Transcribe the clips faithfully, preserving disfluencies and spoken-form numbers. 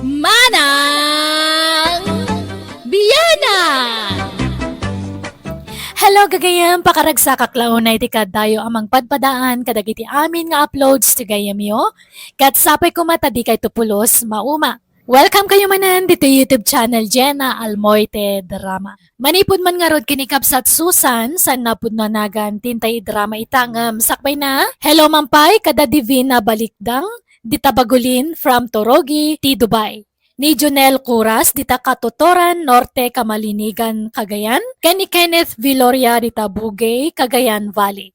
Manang Bianang! Hello, gagayem! Pakaragsakak la unay ti kaadayo a mangpadpadaan kadagiti amin nga uploads ti gayyemyo. Ket sapay koma ta dikayto pulos mauma. Welcome kayo manen ditoy YouTube channel Jenna Almoite Drama. Manipud man ngarud ken ni Kabsat Susan, saanna pudno a nagan ti intay idrama ita ngem sakbayna. Hello man pay kada Divina Balikdang, dita Bagulin from Torogi ti Dubai. Ni Jonel Curas dita Katotoran Norte, Kamalinigan, Cagayan, ken ni Kenneth Viloria dita Bugey, Cagayan Valley.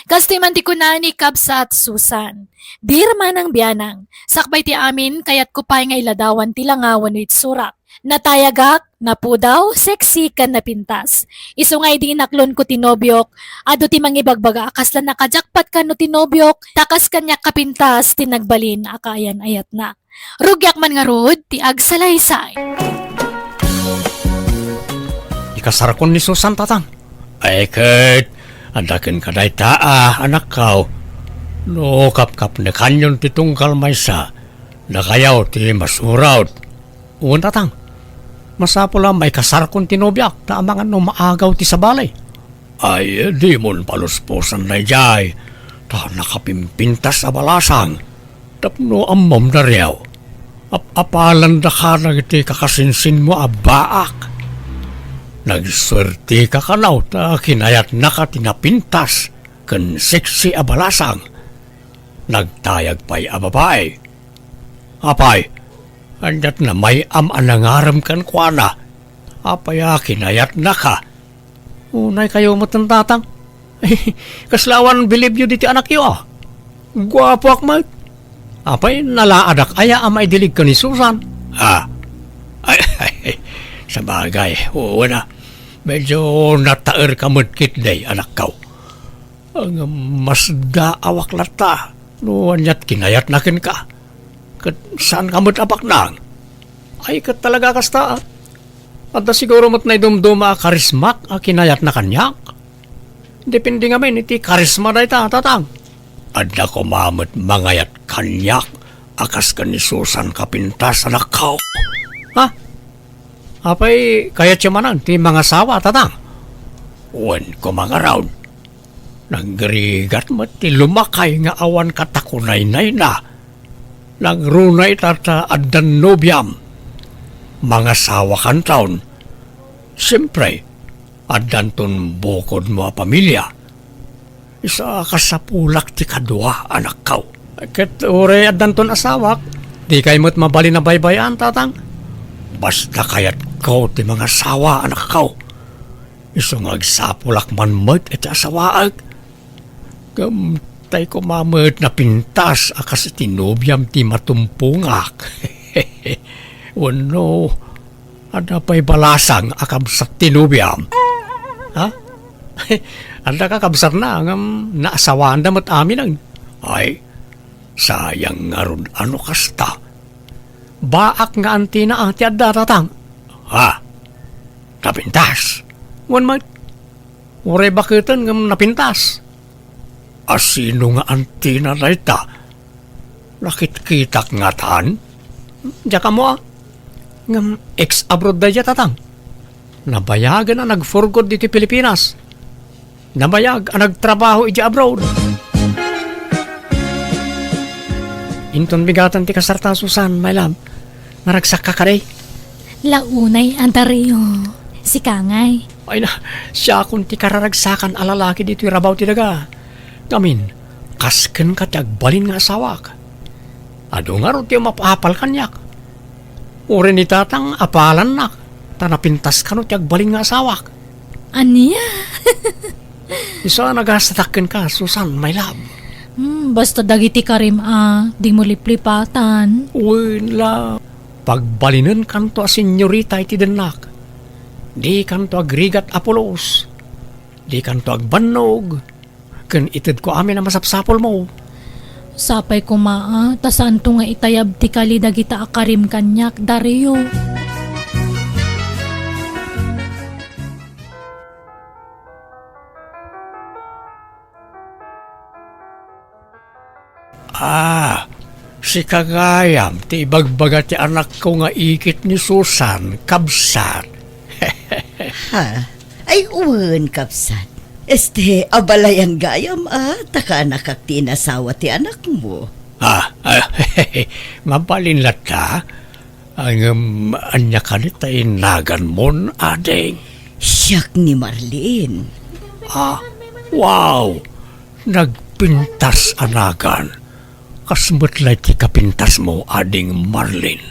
Kastoy man ti kuna ni Kabsat Susan, "Dear Manang Bianang, sakbay ti amin, kayatko pay nga iladawan ti langa wenno itsurak. Natayagak, napudaw, sexy, ken napintas. Isu nga idi inaklonko ti nobiok, adu ti mangibagbaga a kasla nakajakpat kano ti nobiok, ta kas kaniak kapintas ti nagbalin a kaayan-ayatna. Rugiak man ngarud ti agsalaysay." Ikasarkon ni Susan, tatang. Ay ket, adda kenka dayta a, anakko. No kapkapnekanyon ti tunggal maysa, dakayo ti masurat. Wen, tatang. Masapul a maikasarkon ti nobiak, ta amangan no maagaw ti sabali. Ay, dimon palusposan daydiay, ta nakapimpintas a balasang. Tapno ammom, Dario, ap-apalandaka dagiti kakasinsinmo a baak. Nagsuertika kano ta kinayatnaka ti napintas ken sexy a balasang. Nagtayag pay a babai. Apay, aniat a may-am a nangarem kenkuana? Apay a kinayatnaka? Unay kayo met, tatang. Kasla awan bilibyo diti anakyo, a? Guapoak met. Apay, nalaadak aya a maidilig ken ni Susan? Ah. Ay, ay, ay. Sabagay, wen a. Medyo nataerka met ketdi, anakko. Ngem masdaawak latta no aniat kinayatna kenka. Ket saanka met a baknang. Ay, ket talaga kasta, a. Adda siguro met naidumduma a karismak a kinayatna kaniak. Depende ngamin iti karisma dayta, tatang. Adda koma met mangayat kaniak a kas ken ni Susan kapintas, anakko. Ha? Apay, kayatyo manen ti mangasawa, tatang? Wen koma ngarud. Nagrigat met ti lumakay nga awan katakunaynayna. Nagruna ita ta addan nobiam. Mangasawakanton. Siempre, addanton bukodmo a pamilia. Isu a kasapulak ti kadua, anakko. Ket uray addanton asawak, dikay met mabalin a baybay-an, tatang. Basta kayatko ti mangasawa, anakko. Isu nga agsapulak man met iti asawaek. Ngem tay koma met napintas a kas iti nobiam ti matumpongak. Wenno, adda pay balasang a kabsat ti nobiam? Ha? Adda kakabsatna, ngem naasawaanda met aminen. Ay, sayang ngarud a no kasta. Baak nga antina a ti adda, tatang. Ha? Napintas? Wen met. Uray baketen ngem napintas. A sino nga antina dayta? Nakitkitak ngatan? Diak ammo a. Ngem ex-abroad daydiay, tatang. Nabayagen a nag-for good ditoy Pilipinas. Nabayag a nagtrabaho idiay abroad. Inton bigaten ti kasarta, Susan, my love. Naragsakka kadi? La unay, Dario. Sika ngay. Ay na, siakon ti kararagsakan a lalaki ditoy rabaw ti daga. Ngamin, kas kenka ti agbalin nga asawak. Adu ngarud ti umap-apal kaniak. Uray ni tatang apalannak, ta napintas kano ti agbalin nga asawak. Ania? Isu a nagastatak kenka, Susan, my love. Hmm, basta dagiti karim a, dimo liplipatan. Wen la, pagbalinenkanto a senyorita iti dennak. Dikanto agrigat a pulos. Dikanto agbannog. Ken itedko amin a masapsapulmo. Sapay koma a, ta saanto nga itayab ti kali dagita a karim kaniak, Dario. Ah, Sika gayam ti ibagbaga ti anakko nga ikit ni Susan, kabsat. Ha? Ay, wen, kabsat. Este, abalayan gayam, a, ta kaanakak ti inasawa ti anakmo. Ah, ah, mabalin latta? Ngem, ania kadi ta naganmon, ading? Siak ni Marlene. Ah, wow! Nagpintas a nagan. Kas met lay ti kapintasmo, ading Marlene.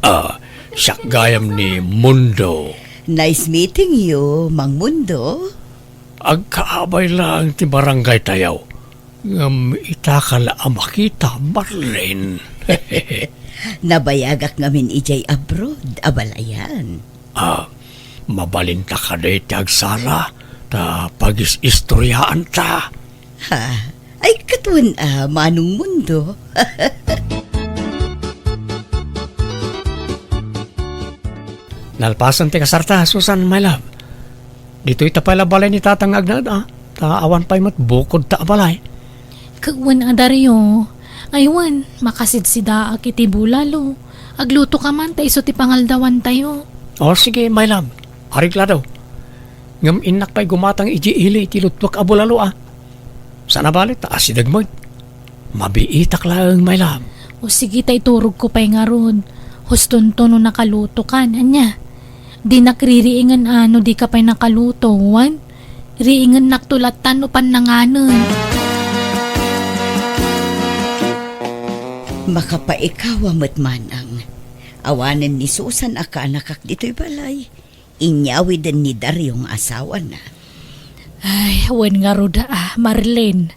Ah, siak gayam ni Mundo. Nice meeting you, Mang Mundo. Agkaabay laeng ti barangaytayo. Ngem itaka la a makita, Marlene. Nabayagak ngamin idiay abroad, abalayan. Ah, mabalinta kadi ti agsala, ta pagis-istoryaanta. Ha? Ay, ket wen a, Manong Mundo. Nalpasen ti kasarta, Susan, my love. Ditoy ta pay la balay ni Tatang nga agnaed, a. Ta awan pay met bukodta a balay. Ket wen a, Dario. Ay wen, makasidsidaak iti bulalo. Agluto ka man ta isu ti pangaldawantayo. O, sige, my love. Arik la daw. Ngem innak pay gumatang idiay ili iti luttuak a bulalo, a. Saan a bale ta asideg met. Mabiitak laeng, my love. O sige, ta iturogko pay ngarud. Hustonto no nakalutokan, ania? Dinak ririingen a no dika pay nakaluto, wen? Riingennakto latta no pannanganen. Makapaikawa met, Manang. Awanen ni Susan a kaanakak ditoy balay. Inyawiden ni Dario nga asawana. Ay, wen ngarud a, Marlene.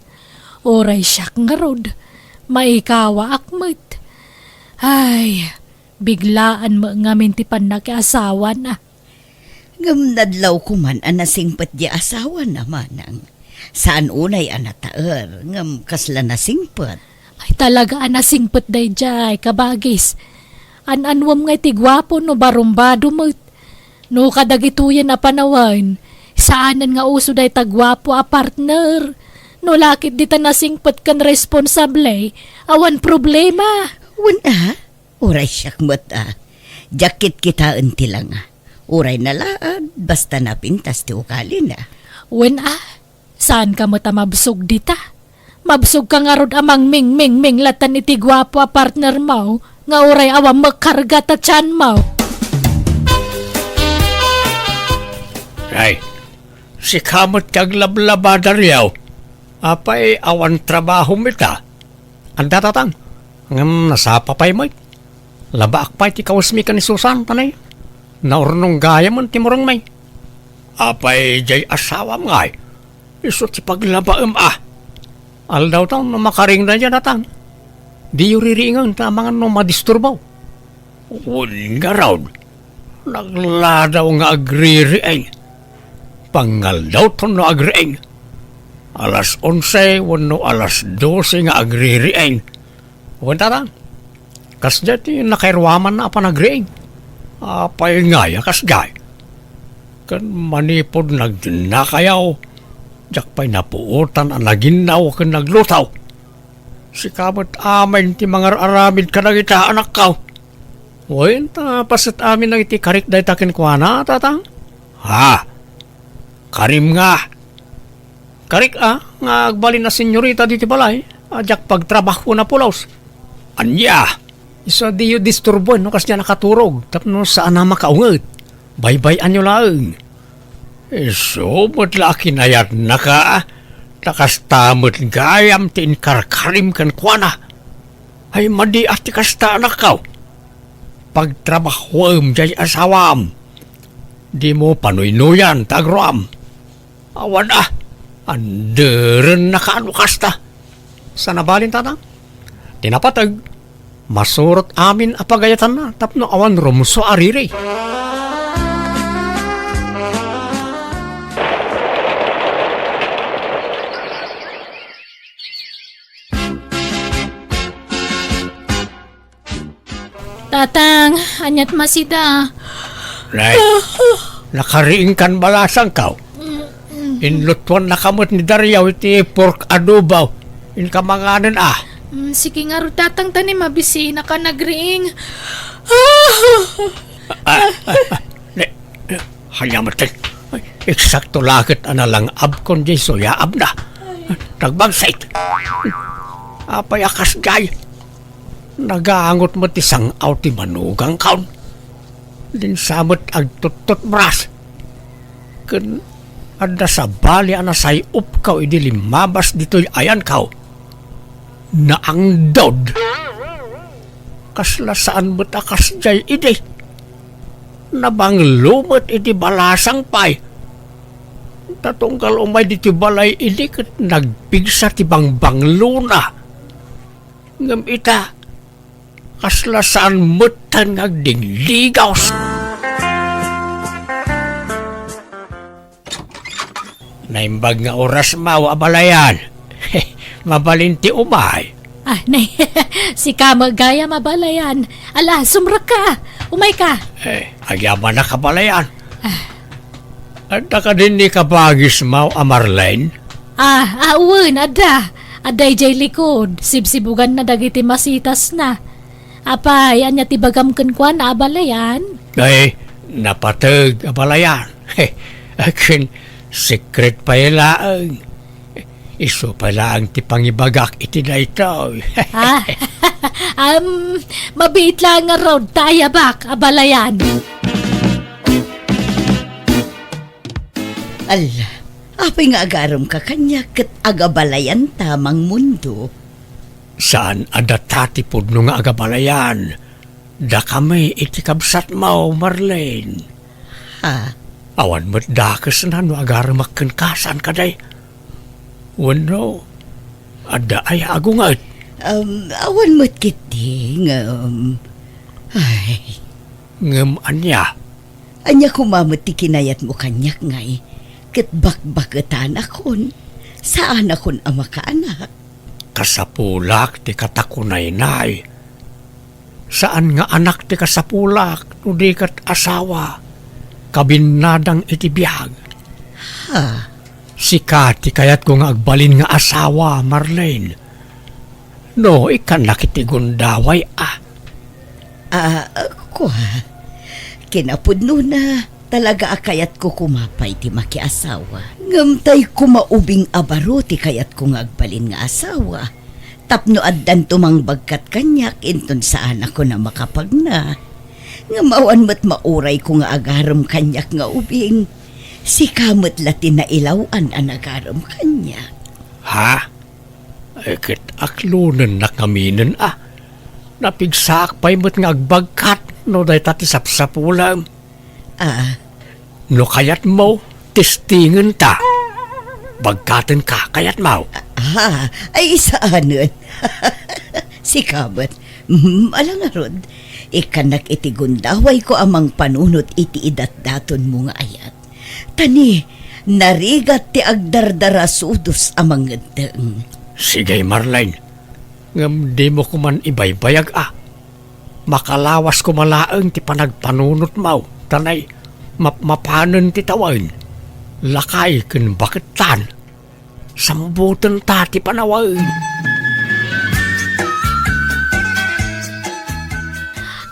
Uray siak ngarud, maikawaak met. Ay, biglaan met ngamin ti pannakiasawana. Ngem nadlawko man a nasingpet diay asawana, Manang. Saan unay a nataer, ngem kasla nasingpet. Ay, talaga a nasingpet daydiay, kabagis. An-anuem nga iti guapo no barumbado met. No kadagitoyen a panawen, saanen nga uso dayta guapo a partner. No la ket dita nasingpet ken responsable, awan problema. Wen a, uray siak met a. Diak kitkitaen ti langa. Uray nalaad, basta napintas ti ugalina. Wen a, saanka met a mabsog dita. Mabsogka ngarud a mangmingmingming latta iti guapo a partnermo nga uray awan makarga ta tianmo. Ay, sika met ti aglablaba, Dario. Apay, awan trabahom ita? Adda, Tatang. Ngem nasapa pay met. Labaak pay ti kawesmi ken ni Susan, ta nay, naurnong gayamen ti murengmi. Apay, diay asawam ngay? Isu ti paglabaem a. Aldawto no makaring daydiay, Tatang. Diyo ririingen ta amangan no madisturbo. Wen ngarud, nagladaw nga agririing. Pangaldaw no agriing. Alas onse wenno alas dose nga agririing. Wen, Tatang, kasdiay ti nakairuamanna a panagriing. Apay ngay a kasdiay? Ken manipud nagdennakayo, diak pay napuotan a naginnaw ken nagluto. Sika met amin ti mangar-aramid kadagita, anakko. Wen, ta paset amin dagiti karik dayta kenkuana, Tatang? Ha? Karim nga? Karik a, nga agbalin a senyorita ditoy balay, a diak pagtrabahuan a pulos. Ania? Isu a diyo disturboen no kasdiay nakaturog, tapno saan a makaunget. Baybay-anyo laeng. Isu met la a kinayatnaka, ta kasta met gayam ti inkarkarim kenkuana. Ay, madi a ti kasta, anakko. Pagtrabahuem diay asawam. Dimo panuynuyan ta agruam. Awan a, anderennaka no kasta. Saan a balin, Tatang? Ti napateg, masurot amin a pagayatanna tapno awan rumsua a riri. Tatang, aniat masida? Nay, nakariingkan balasangko. Inlutuannaka met ni Dario iti pork adobo. Inka manganen a. Mm, sige ngarud, Tatang, ta ni mabisinaka nagriing. Ah, ah, ah, ne, ania met, ay, eksakto la ket a nalangabkon diay suyaabna. Nagbagsit. Apay a kasdiay? Nagangot met ti sang-aw ti manugangkon. Dinsa met agtuttutbras. Ken adda sabali a nasay-opko idi limmabas ditoy ayanko. Naangdod. Kasla saan met a kasdiay idi. Nabanglo met iti balasang pay. Ta tunggal umay ditoy balay idi ket nagpigsa ti bangbanglona. Ngem ita, kasla saan metten nga agdingligos. Naimbag nga oras maw, abalayan. Mabalin ti umay. Ah, nay, sika met gayam, abalayan. Ala, sumrekka. Umayka. Eh, agyamanak, abalayan. Ah. Adda kadin ni kabagis maw a Marlene? Ah, ah, wen, adda. Adda idiay likod. Sibsibuganna dagiti masitasna. Apay, ania ti bagam kenkuana, abalayan? Ay, napateg, abalayan. Akin, secret pay laeng. Isu pay laeng ti pangibagak iti daytoy. Ah, am, mabiit laeng ngarud ta ayabak, abalayan. Alla, apay nga agaremka kaniak ket agabalayanta, Mang Mundo? Saan a data ti pudno nga agabalayan. Dakami iti kabsatmo, Marlene. Ha? Awan met dakesna no agaremak kenka, saan kadi? Wenno, adda aya agunget? Um, awan met ketdi, ngem, ay. Ngem ania? Ania koma met ti kinayatmo kaniak, ngay? Ket bakbaketanakon. Saanakon a makaanak. Kasapulak ti katakunaynay. Saan nga anak ti kasapulak no di ket asawa, kabinnadang iti biag. Ha? Sika ti kayatko nga agbalin nga asawa, Marlene. No, ikkannak iti gundaway a. Ah, kua. Kinapudnona, talaga a kayatko koma pay ti makiasawa. Ngem tay koma ubing a baro ti kayatko nga agbalin nga asawa. Tapno addanto mangbagkat kaniak inton saanakon a makapagna. Ngem awan met maurayko nga agarem kaniak nga ubing. Sika met la ti nailaw-an a nagarem kaniak. Ha? Eh, ket aklonennak ngaminen a. Napigsaak pay met nga agbagkat no dayta ti sapsapulem. Ah. No kayatmo, testingenta. Bagkatenka, kayatmo? Ah, ay, saanen. Sika met. Mm, ala ngarud, ikkannak iti gundawayko a mangpanunot iti idatdatonmo nga ayat. Ta ni, narigat ti agdardarasudos a mangeddeng. Sige, Marlene. Ngem dimo koman ibaybayag a. Makalawas koma laeng ti panagpanunotmo, ta nay, mapmapanen ti tawen. Lakay ken bakettan. Sambutenta ti panawen.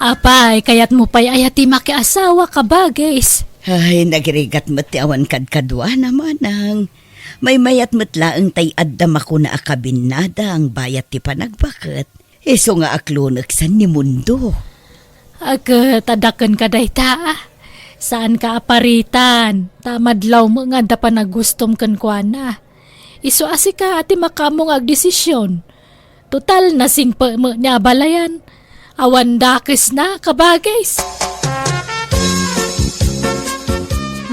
Apay, kayatmo pay aya ti makiasawa, kabagis? Ay, nagrigat met ti awan kadkaduana, manang. Maymayat met laeng tay adda makuna a kabinnadang bayat ti panagbaket. Isu nga akloneksan ni Mundo. Ket, adda kenka dayta, a. Saanka a paritan, ta madlawmo nga adda panagustom kenkuana. Isu a sika ti makaammo nga agdesision. Total, nasingpetmo ni abalayan. Awan dakesna, kabagis.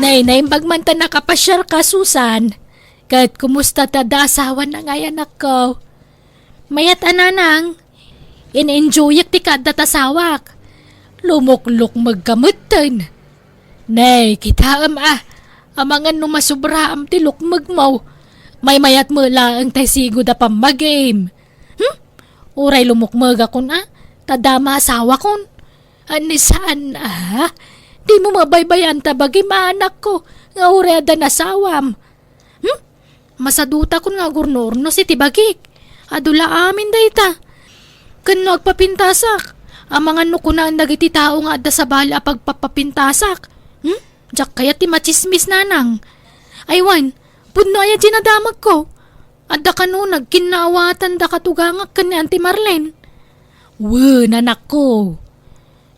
Nay, naimbag man ta nakapasiarka, Susan. Ket kumusta ta da asawana nga ay anakko? Mayat a, nanang, in-enjoyak ti kaadda ta asawak. Lumuklukmegka metten. Nay, kitaem a, amangan no masubraam ti lukmegmo. Maymayat met laeng tay sigud a pammagim. Hmm? Uray lumukmegakon a, ta dama asawakon. Ani saan a? Dimo mabaybayan ta bagim a, anakko, nga uray adda nasawam. Hmm? Masadutakon nga agurno-urnos iti bagik. Adu la amin dayta. Ken no agpapintasak, amangan no kunaan dagiti tao nga adda sabali a pagpapapintasak. Hmm? Diak kayat ti machismis, nanang. Ay wen, pudno aya ti nadamagko. Adda kano nagkinnaawatan da katugangak ken ni Auntie Marlene. Wen, anakko.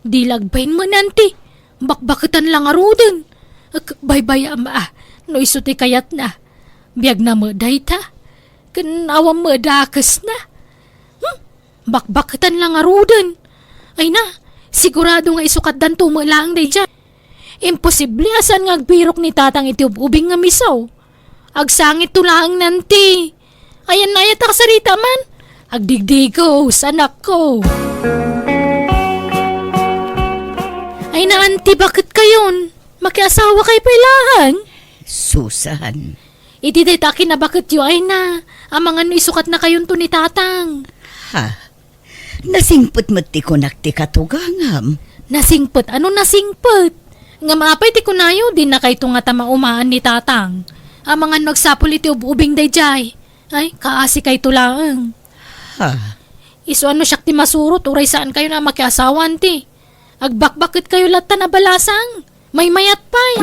Di la agbain met ni Auntie. Bakbaketan la ngaruden. Ak-, baybay-am a, no isu ti kayatna. Biagna met dayta. Ken awan met dakesna. Hmm? Bakbaketan la ngaruden. Ay na, sigurado nga isukatdanto met laeng daydiay. Imposible a saan nga agbirok ni Tatang iti ub-ubing nga misaw. Agsangitto laeng ni Auntie. Ayan na aya ta kasarita man. Agdigdigos, anakko. Ay na, Auntie, baket kayon. Makiasawa kay pay laeng. Susan. Iti dayta a kinabaketyo ay na, amangan no isukatnakayonto ni Tatang. Ha? Nasingpet met ti kunak ti katugangam. Nasingpet? Ano nasingpet? Ngem apay ti kunayo, dinakayto ngata maumaan ni Tatang. Amangan no agsapul iti ub-ubing daydiay. Ay, kaasikayto laeng. Ha? Isu a no siak ti masurot, uray saankayon a makiasawa, Auntie. Agbakbaketkayo latta a balasang. Maymayat pay.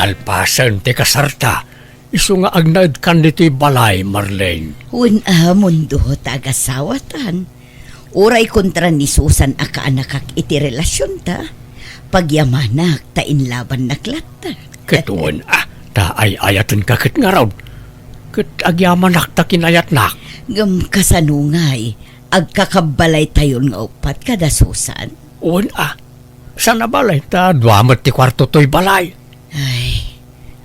Nalpasen ti kasarta, isu nga agnaedkan ditoy balay, Marlene. Wen a, Mundo, ta agasawatan. Uray kontra ni Susan a kaanakak iti relasionta, pagyamanak ta inlabannak latta. Ket wen a, ta ay-ayatenka ket ngarud. Ket agyamanak ta kinayatnak. Ngem kasano ngay, agkakabbalaytayon nga uppat kada Susan? Wen a, saan a balay, ta dua met ti kuarto toy balay. Ay,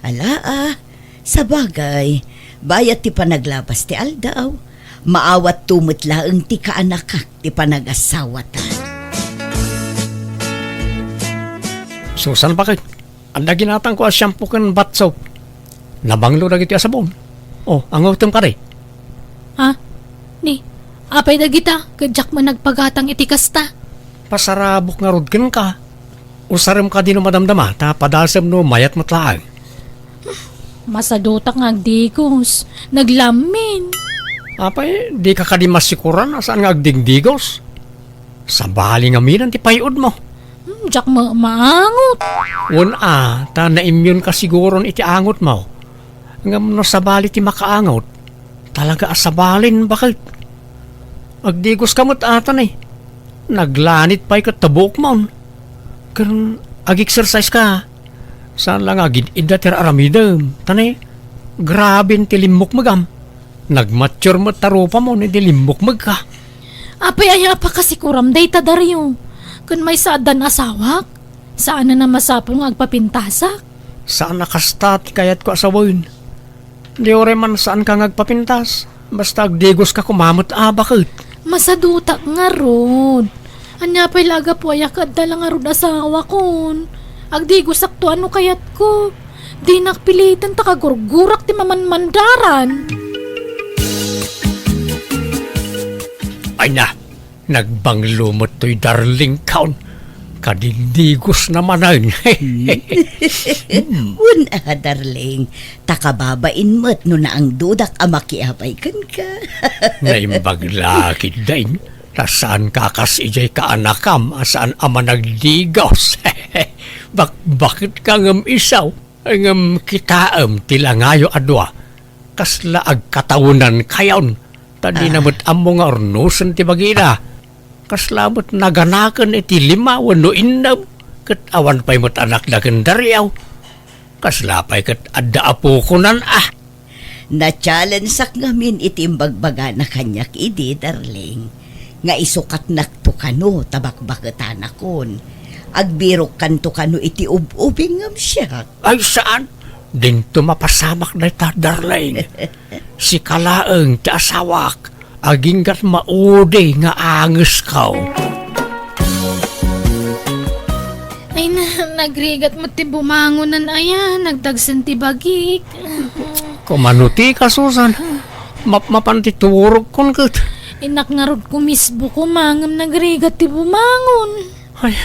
ala a, sabagay, bayat ti panaglabas ti aldaw, maawatto met laeng ti kaanakak ti panagasawatan. Susan, baket, adda ginatangko a shampoo ken bath soap. Nabanglo dagiti a sabon. O, angutem kadi. Ha? Ni, apay dagita, ket diak met nagpagatang iti kasta. Pasarabok ngarud kenka. Usarem kadi no madamdama, ta padasem no mayat met laeng. Masadutak nga agdigos. Naglamin. Apay, dika kadi masikuran a saan nga agdigdigos? Sabali ngamin ti pay-odmo. Hmm, diak ma-, maangot. Wen a, ta naimmunka siguron iti angotmo. Ngem no sabali ti makaangot, talaga a sabalin, baket. Agdigoska met ata ni. Naglanit pay ket ta buokmon. Ken ag-exercise ka. Saan la nga agid-idda ti ar-aramidem. Ta ni, graben ti limmukmegam. Nagmature met ta rupamon idi limmukmegka. Apay aya a pakasikuram dayta, Dario? Ken maysa addan asawak? Saanen a masapul nga agpapintasak? Saan a kasta ti kayatko a sawen. Di uray man saanka nga agpapintas. Basta agdigoska koma met a, baket. Masadutak ngarud. Ania pay la a gapu aya ket adda la ngarud asawakon? Agdigosakto a no kayatko. Dinak piliten ta kagurgurak ti mamanmandaran. Ay na, nagbanglo met toy darling kaon. Kadigdigosna manen. Hmm. Wen a, darling, ta kababain met no naangdudak a makiapay kenka. Naimbag la ketdin, ta saanka kas idiay kaanakam a saan a managdigos. Bakbaketka ngem isu, ngem kitaem ti langayo a dua. Kasla agkatawenankayon, ta dina Ah. met ammo nga urnosen ti bagina. Kasla met naganaken iti lima wenno innem, ket awan pay met anakda ken Dario. Kasla pay ket adda apokonan a. Na-challengeak ngamin iti imbagbagana kaniak idi, darling, nga isukatnakto kano ta bakbaketanakon. Agbirokkanto kano iti ub-ubing ngem siak. Ay, saan? Dinto mapasamak dayta, darling. Sika laeng ti asawak. Aginggat maudi nga angesko. Ay na, nagrigat met ti bumangonan aya, nagdagsen ti bagik. Kumano ti kasusan? Mapmapan ti turogkon ket. Innak ngarud kumisbo koma ngem nagrigat ti bumangon. Ay,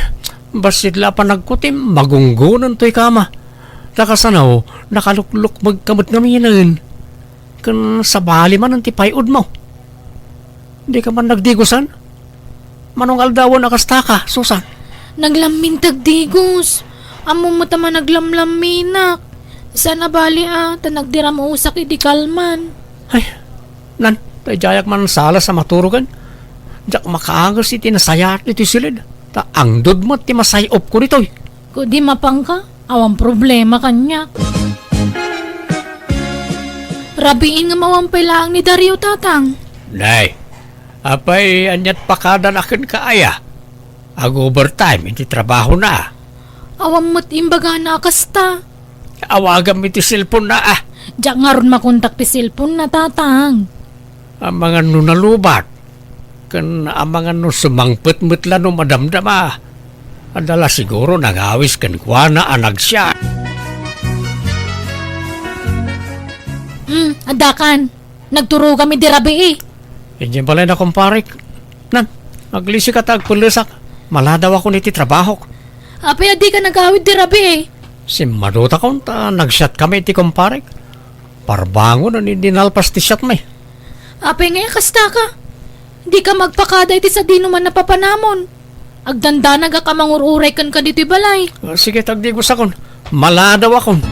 bassit la a panagkutim, magunggonen toy kama. Ta kasano, nakaluklukmegka met ngamin. Ken sabali manen ti pay-odmo. Dika man nagdigusan? Mano nga aldawen a kastaka, Susan? Naglammintag, Digos. Ammom met a managlamlamminak. Saan a bali a, ta nagdiramusak idi kalman. Ay, nan, daydiayak man salas a maturogen. Diak makaanges iti nasayaat iti siled. Ta angdud met ti masay-opko ditoy. Kudi mapanka, awan problema kaniak. Rabiin nga awan pay laeng ni Dario, Tatang. Nay, apay aniat pakadanak kenka aya? Ag-overtime iti trabahona. Awan met imbagana a kasta. Awagam iti cellphone na, ah. Diak ngarud makontak ti cellphone na, Tatang. Amangan no nalubat. Ken amangan no sumangpet met la no madamdama. Adda la siguro nangawis kenkuana a nagsiat. Hmm, addakan. Nagturogam idi rabii. Idiay balay na, kumparek. Nan, aglisika ta agpellesak. Maladawakon iti trabahok. Apay a dika nagawid idi rabii? Simmadutakon ta nagsiatkami iti kumparek. Parbangonen idi nalpas ti siatmi. Apay ngay a kastaka? Dika magpakada iti sadinoman a papanamon. Agdandanagak a mangur-uray kenka ditoy balay. Ah, sige, tagdigusakon. Maladawakon.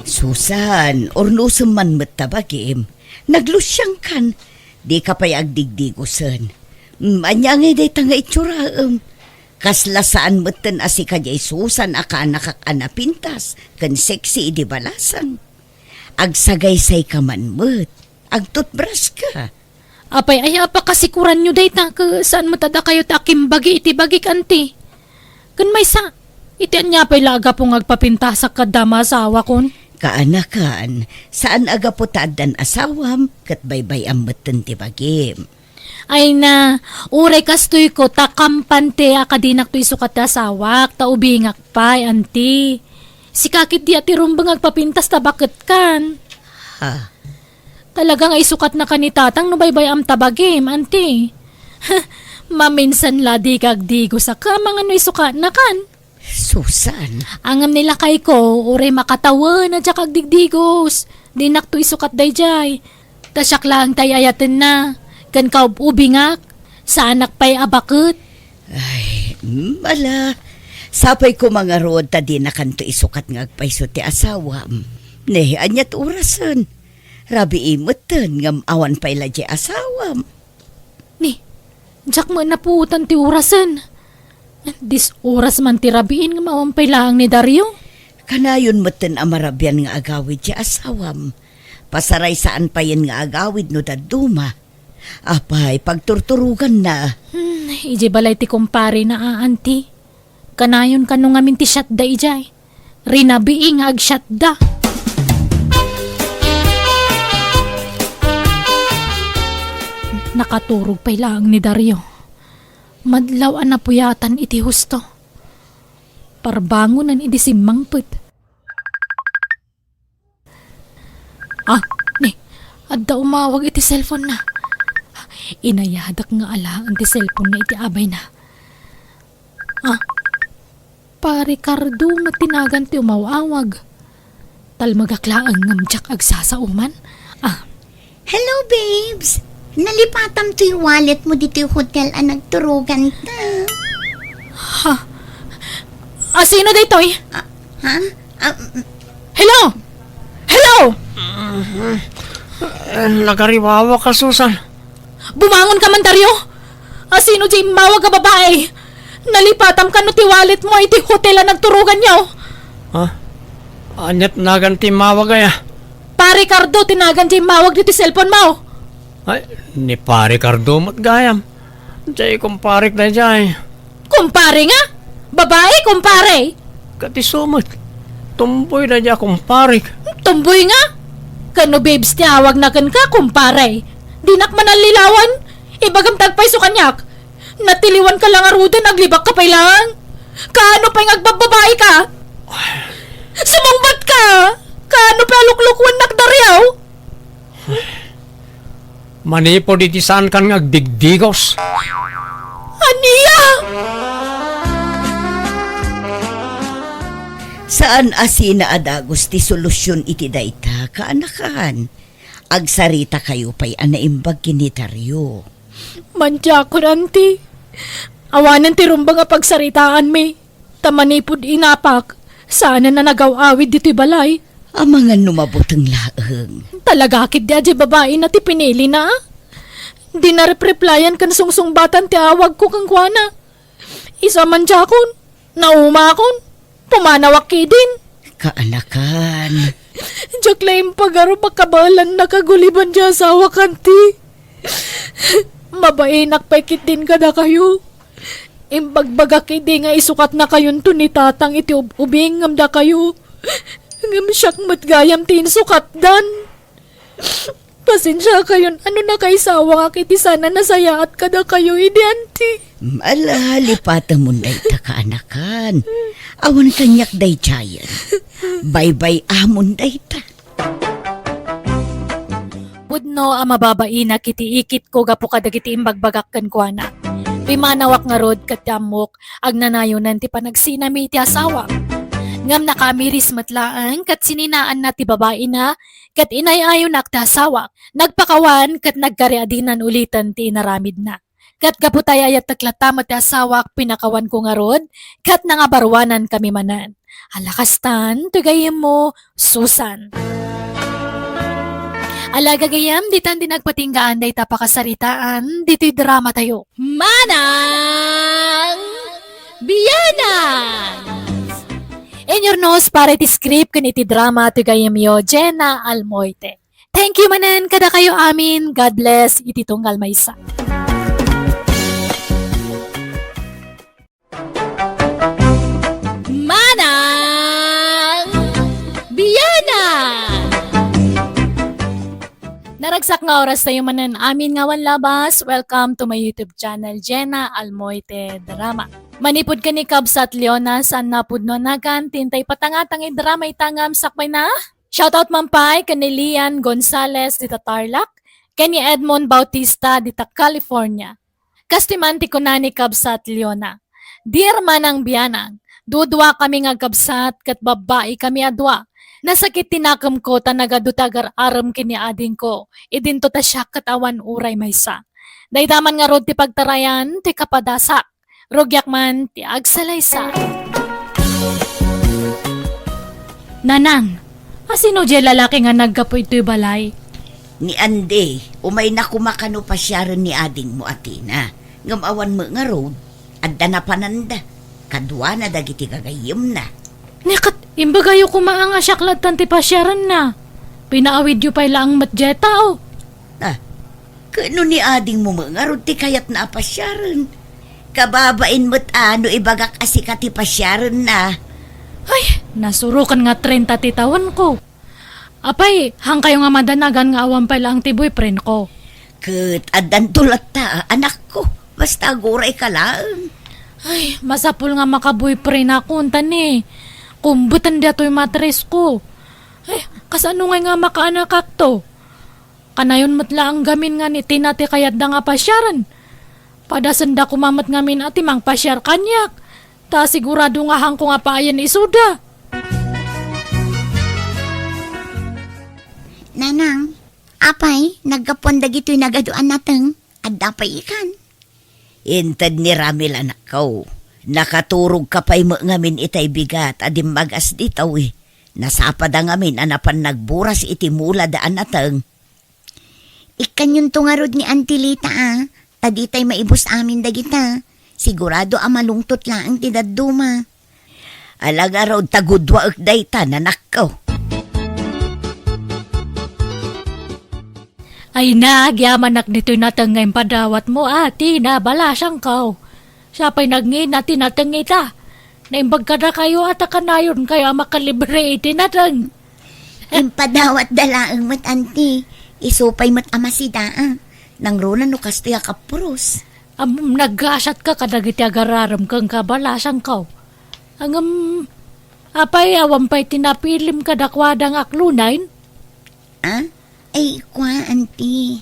Susan, urnosem man met ta bagim. Naglusiangkan. Dika pay agdigdigusen. Mm, ania ngay dayta nga itsuram? Kasla saan metten a sika diay Susan a kaanakak a napintas ken sexy idi balasang. Agsagaysayka man met. Agtutbraska. Apay aya a pakasikuranyo dayta, ket saan met a dakayo ti akimbagi iti bagik, anti? Ken maysa, iti ania pay la a gapu nga agpapintasak kadda maasawakon? Kaanakan, saan a gapu ta addan asawam, ket baybay-am metten ti bagim. Ay na, uray kastoyko, ta kampante a kadinakto isukat ti asawak, ta ubingak pay, anti. Sika ketdi a ti rumbeng agpapintas ta baketkan. Ha? Talaga nga isukatnakan ni Tatang no baybay-am ta bagim, anti. Maminsan la dika agdigos a, amangan no isukatnakan. Susan. Ngem ni lakayko, uray makatawen a diak agdigdigos. Dinakto isukat daydiay. Ta siak laeng ti ay-ayatenna. Ken kaub-ubingak, saanak pay a baket. Ay, mm, ala. Sapay koma ngarud ta dinakanto isukat nga agpayso ti asawam. Ne, aniat orasen? Rabii metten ngem awan pay la diay asawam. Ni, diak met napuotan ti orasen. Dis oras man ti rabiin ngem awan pay laeng ni Dario. Kanayon metten a marabian nga agawid diay asawam. Pasaray saan payen nga agawid no dadduma. Apay, pagturturoganna. Hmm, idiay balay ti kumparena a, anti. Kanayon kano ngamin ti siatda idiay. Rinabii nga agsiatda. Nakaturog pay laeng ni Dario. Madlaw a napuyatan iti husto. Parbangonen idi simmangpet. Ah, ni, adda umawag iti cellphone na. Inayadak nga alaen ti cellphone na iti abay na. Ah, Pare Cardo met ti nagan ti umaw-awag. Talmagak laeng ngem diak agsasaoman. Ah. Hello, babes. Nalipatam toy wallet mo ditoy hotel a nagturoganta. Ha? Ah, sino daytoy? Ah, ha? Ah, Hello! Hello! Eh, nagariwawa ka, Susan. Bumangon ka man, Dario! Asino diay immawag a babae? Nalipatam kano ti wallet mo iti hotel a nagturoganyo? Ha? Aniat nagan ti immawag aya? Pare Cardo ti nagan diay immawag ditoy cellphone mo. Ay, ni Pare Cardo met gayam. Diay kumparek daydiay. Kumpare nga? Babae, kumpare? Ket isu met. Tumboy daydiay a kumparek. Tumboy nga? Ken no babes ti awagna kenka, kumpare. Dinak manallilawan. Ibagam ti agpayso kaniak. Natiliwan ka la ngaruden, aglibak ka pay laeng. Kaano pay nga agbabbabae ka? Sumungbat ka! Kaano pay a luklukuennak, Dario? Manipud iti saankan nga agdigdigos. Ania? Saan a sina a dagus ti solusion iti dayta, kaanakan. Agsaritakayo pay a naimbag ken ni Dario. Mantiakon, anti. Awanen ti rumbeng a pagsaritaanmi. Ta manipud inapak, saanen a nagaw-awid ditoy balay. Amangan no mabuteng laeng. Talaga ketdi a diay babaina ti pinilina, a? Di na repreplayan ken sungsungbatan ti awagko kenkuana. Isu a mantiakon, naumakon, pumanawak ketdin. Kaanakan. Diak la impagarup a kabaelan a kaguliban ti asawak, anti. Mabainak pay ketdin kadakayo. Imbagbagak idi nga isukatnakayonto ni Tatang iti ub-ubing ngem dakayo. Ngem siak met gayam ti insukatdan. Pasensiakayon a no nakaisawangak iti saan a nasayaat kadakayo idi, anti. Ala, lipatemon dayta, kaanakan. Awan kaniak daydiayen. Baybay-amon dayta. Pudno a mababainak iti ikitko gapu kadagiti imbagbagak kenkuana. Pimanawak ngarud ket ti ammok, agnanayonen ti panagsinami iti asawak. Ngem nakaamiris met laeng ket sininaanna ti babaina ket inay-ayonak ti asawak. Nagpakawan ket nagkariadinan uliten ti inaramidna. Ket gapu ta ay-ayatek latta met ti asawak, pinakawanko ngarud, ket nangabaruanankami manen. Ala kastan, ti gayyemmo, Susan. Ala gagayyem, ditan ti nagpatinggaan dayta pakasaritaan, ditoy dramatayo. Manang Bianang! Inyurnos para iti script ken iti drama ti gayyemyo, Jenna Almoite. Thank you manen kadakayo amin. God bless iti tunggal maysa. Manang Bianang! Naragsak nga oras tayo manen amin nga awan labas. Welcome to my YouTube channel, Jenna Almoite Drama. Manipud ken ni Kabsat Leona, saan a pudno a nagan ti intay patangatang iti drama ita ngem sakbay na. Shoutout man pay ken ni Lian Gonzalez dita Tarlac, ken ni Edmond Bautista dita California. Kastoy man ti kuna ni Kabsat Leona, "Dear Manang Bianang, dudua kami nga agkabsat ket babbai kami a dua. Nasakit ti nakemko ta nagadu ti agar-arem ken ni adingko, idinto ta siak ket awan uray maysa. Dayta man ngarud ti pagtarayan ti kapadasak." Rugiak man ti agsalaysa. Nanang, asino diay lalaki nga naggapu itoy balay? Ni Andy, umayna koma kano pasiaren ni adingmo a Tina. Ngem awan met ngarud, adda napananda. Kaduana dagiti gagayyemna. Ni ket, imbagayo koma nga siak lattan ti pasiarenna. Pinaawidyo pay laeng met diay tao. Ah, ket no ni adingmo met ngarud ti kayatna a pasiaren, kababain met a no ibagak a sika ti pasiarenna. Ay, nasuroken nga trenta ti tawenko. Apay, haankayo nga madanagan nga awan pay laeng ti boyfriendko? Ket addanto latta, anakko. Basta agurayka laeng. Ay, masapul nga makaboyfriendakon, ta ni, kumbeten daytoy matrisko. Ay, kasano ngay nga makaanakakto? Kanayon met laeng gamin nga ni Tina ti kayatda nga pasiaren. Padasenda koma met ngamin a ti mangpasiar kaniak, ta sigurado nga haanko nga paayen isuda. Nanang, apay, naggapuan dagitoy nagadu a nateng? Adda pay ikan? Inted ni Ramil, anakko. Nakaturogka pay met ngamin itay bigat a dimmagas ditoy. Nasapada ngamin a napan nagburas iti mulada a nateng. Ikkanyonto ngarud ni Auntie Lita, a, ta ditay maibus amin dagita. Sigurado a malungtot laeng ti dadduma. Ala ngarud ta guduaek dayta, nanakko. Ay, nagyamanak ditoy nateng nga impadawatmo, a Tina, balasangko. Siak pay nagngina ti nateng ita. Naimbag kadakayo a ta kanayonkayo a makalibre iti nateng. Impadawatda laeng met, anti. Isu pay met a masida, a. Nangruna no kastoy a kapuros. Ammom, naggasatka kadagiti agar-arem kenka, balasangko. Ngem, apay, awan pay ti napilim kadakuada nga aklonay? A? Ay, kua, anti.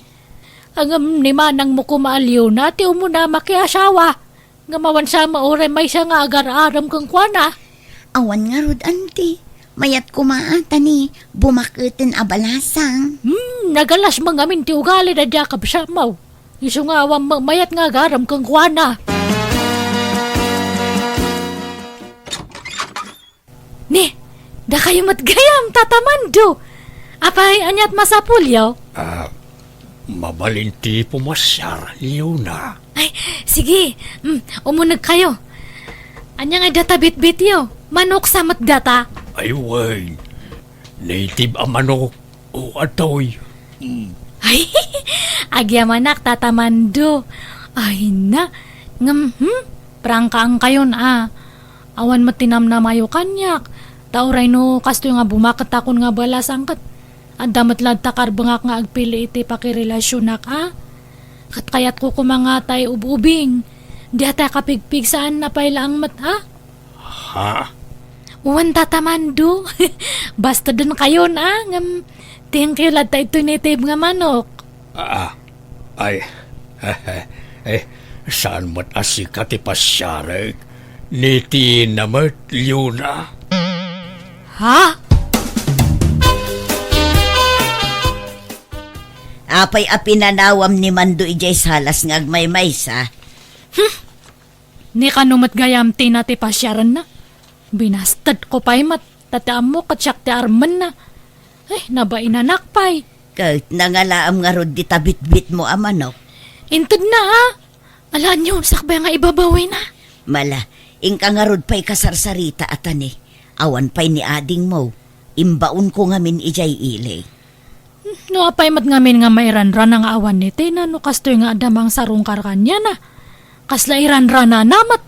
Ngem ni manangmo koma a Leona ti umuna makiasawa. Ngem awan sa mauray maysa nga agar-arem kenkuana. Awan ngarud, anti. Mayat koma a ta ni bumaketen a balasang. Hmm, nagalas mo ngamin ti ugali da dia kabsatmo. Isu nga awan ma-, mayat nga agarem kenkuana. Ni, dakayo met gayam, Tata Mando. Apay, aniat masapulyo? Ah, mabalin ti pumasiar, Leona. Ay, sige. Mm, umuneg kayo. Ania nga data bitbityo? Manok sa met data? Ay, wen. Native a manok. O, atoy. Mm. Ay, agyamanak, Tata Mando. Ay na. Ngem, hmm? Prangkaangkayon, a. Awan met ti namnamayo kaniak. Ta uray no kastoy nga bumaketakon nga balasang ket adda met latta karbengak nga agpili iti pakirelasionak, a. Ket kayatko koma nga tay ub-ubing. Diatay kapigpig saan na pay laeng met, a. Ha? Wen, Tata Mando. Bastedenkayon, a, ngem thank you latta itoy native nga manok. Ah, ay, eh, saan met a sika ti pasiarek? Ni Tina met, Leona. Ha? Apay a pinanawam ni Mando idiay salas nga agmaymaysa? Hmm. Ni kano met gayam Tina ti pasiarenna? Binastedko pay met, ta ti ammo ket siak ti armenna. Ay, nabainanak pay. Ket nangalaam ngarud dita bitbitmo a manok? Intedna, a. Alaanyo, sakbay nga ibabawina. Mala, inka ngarud pay kasarsarita a tani. Awan pay ni adingmo. Imbaonko ngamin idiay ili. No apay met ngamin nga mairanrana nga awan ni Tina no kastoy nga adda mangsarungkar kaniana? Kasla iranranana met?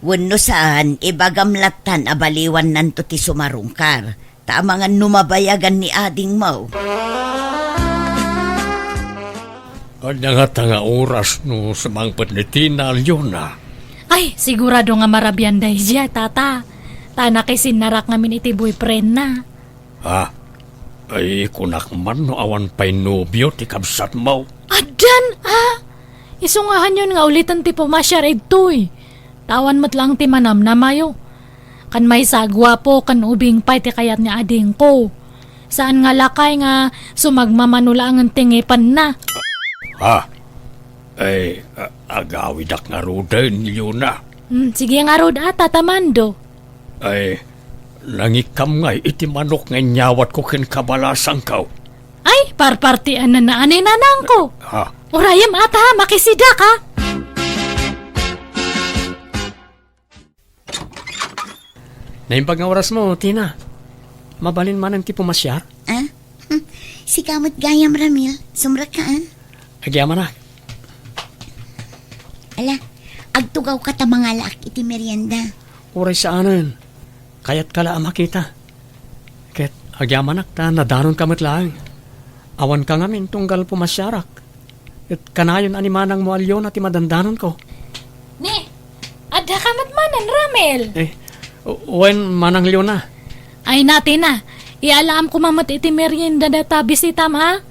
Wenno saan, ibagam lattan a baliwannanto ti sumarungkar, ta amangan no mabayagan ni adingmo. Ania ngata nga oras no sumangpet ni Tina, Leona? Ay, sigurado nga marabian daydiay, Tata. Ta nakisinnarak ngamin iti boyfriendna. Ha? Ay, kunak man no awan pay nobio ti kabsatmo. Addan, a! Isu nga hanyon nga uliten ti pumasiar idtoy. Ta awan met laeng ti manamnamayo. Kan maysa, guapo ken ubing pay ti kayat ni adingko. Saan nga lakay nga sumagmamano laengen ti ngipenna. Ha? Ay, a-, agawidak ngaruden, Leona. Hmm, sige ngarud, a, Tata Mando. Ay, nangikkam ngay iti manok nga inyawatko ken kabalasangko. Ay, parpartian na ni nanangko. Ha? Urayem ata, makisidak, a. Naimbag nga orasmo, Tina. Mabalin manen ti pumasiar? Ah? Sika met gayam, Ramil. Sumrekka, a. Agyamanak. Ala, agtugawka ta mangalaak iti merienda. Uray saanen. Kayatka la a makita. Ket agyamanak ta nadanonka met laeng. Awanka ngamin tunggal pumasiarak. Ket kanayon a ni manangmo a Leona ti madandanonko. Ni, addaka met manen, Ramil? Eh, wen, Manang Leona. Ay na, Tina, iyalam koma met iti merienda data bisitam, a?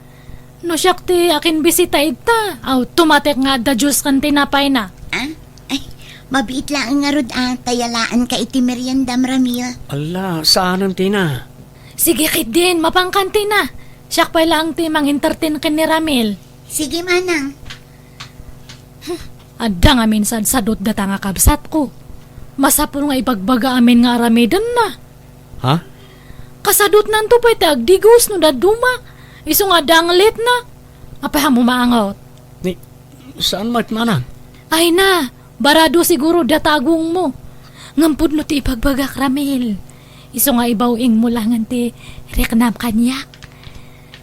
No siak ti akinbisita ita, automatic nga adda juice ken tinapayna. Ah? Ay, mabiit laeng ngarud a, ta iyalaanka iti meriendam, Ramil. Ala, saanen, Tina. Sige ketdin, mapankan, Tina. Siak pay laeng ti mangentertain ken ni Ramil. Sige, manang. Adda ngamin sadsadot data nga kabsatko. Masapul nga ibagbaga amin nga aramidenna. Ha? Kasadotnanto pay ti agdigos no dadduma. Isu nga adda nga letna. Apay a maangot? Ni, saan met, manang? Ay na, barado siguro data agongmo. Ngem pudno ti ibagbagak, Ramil. Isu nga ibaw-ingmo laengen ti riknam kaniak.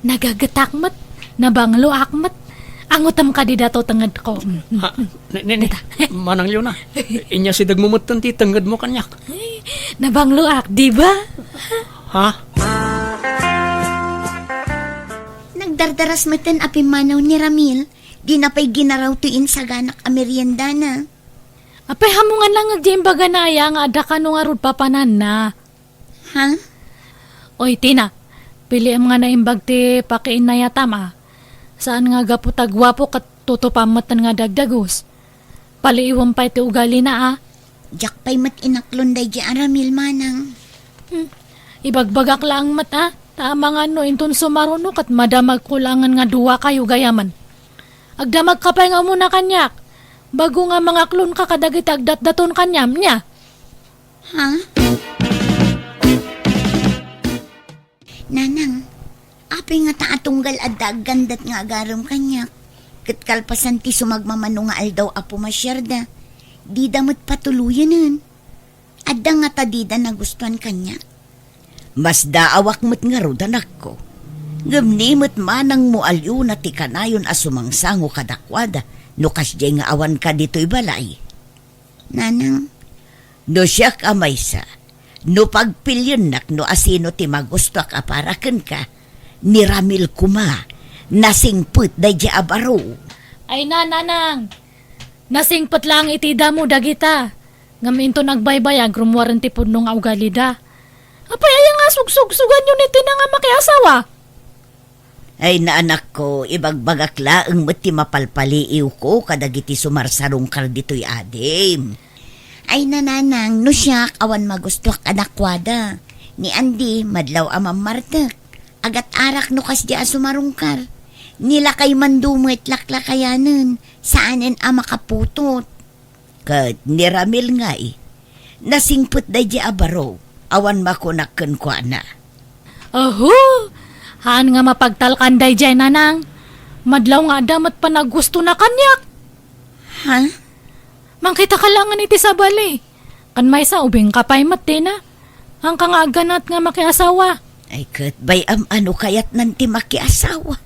Nagagetak met, nabangloak met. Angotem kadi dato tengedko. Mm, mm, Ha? mm. Ni, ni, ni, Dita. Manang Leona, inyasidegmo metten ti tengedmo kaniak. Ay, nabangloak, di ba? Ha? Nagdardaras metten a pimmanaw ni Ramil. Dina pay ginaraw ti insaganak a meriendana. Apay, hamongan lang nga di imbagana aya nga adda kano ngarud papananna. Ha? Oy, Tina, piliem nga naimbag ti pakiinnayatam, a. Saan nga gapu ta guapo ket tutupam met nga dagdagus. Paliiwem pay ti ugalina a. Diak pay met inaklon daydi a Ramil, manang. Hmm. Ibagbagak laeng met a, ta amangan no inton sumaruno ket madamagko laengen nga duakayo gayamen. Agdamagka pay nga umuna kaniak. Bago nga mangaklonka kadagiti agdatdaton kaniam, nia? Ha? Nanang, apay ngata a tunggal adda aggandat nga agarem kaniak? Ket kalpasan ti sumagmamano nga aldaw a pumasiarda, dida met patuloyenen. Adda ngata dida nagustuan kaniak? Masdaawak met ngarud, anakko. Ngem ni met manangmo a Leona ti kanayon a sumangsango kadakuada no kasdiay nga awanka ditoy balay. Nanang. No siak a maysa, no pagpiliennak no asino ti magustuak a para kenka, ni Ramil koma, nasingpet daydi a baro. Ay na, nanang! Nasingpet laeng iti damo dagita. Ngem inton agbaybayag, rummuaren ti pudno nga ugalida. Apay aya nga sugsugsuganyo ni Tina nga makiasawa? Ay, naanakko, ibagbagak laeng met ti mapalpaliiwko kadagiti sumarsarungkar ditoy adim. Ay, nanang, no siak, awan magustuak a dakuada. Ni Andy, madlaw a mammartek. Agat-arak no kasdi a sumarungkar. Ni lakay man dumet laklakayanen, saanen a makaputot. Ket ni Ramil ngay, nasingpet daydi a baro, awan makunak kenkuana. Aho! Haan nga mapagtalkan daydiay, nanang. Madlaw nga adda met panagustona kaniak. Ha? Mangkitaka laengen iti sabali. Ken maysa, ubingka pay met, Tina. Haanka nga agganat nga makiasawa. Ay, ket bay-am a no kayatnan ti makiasawa.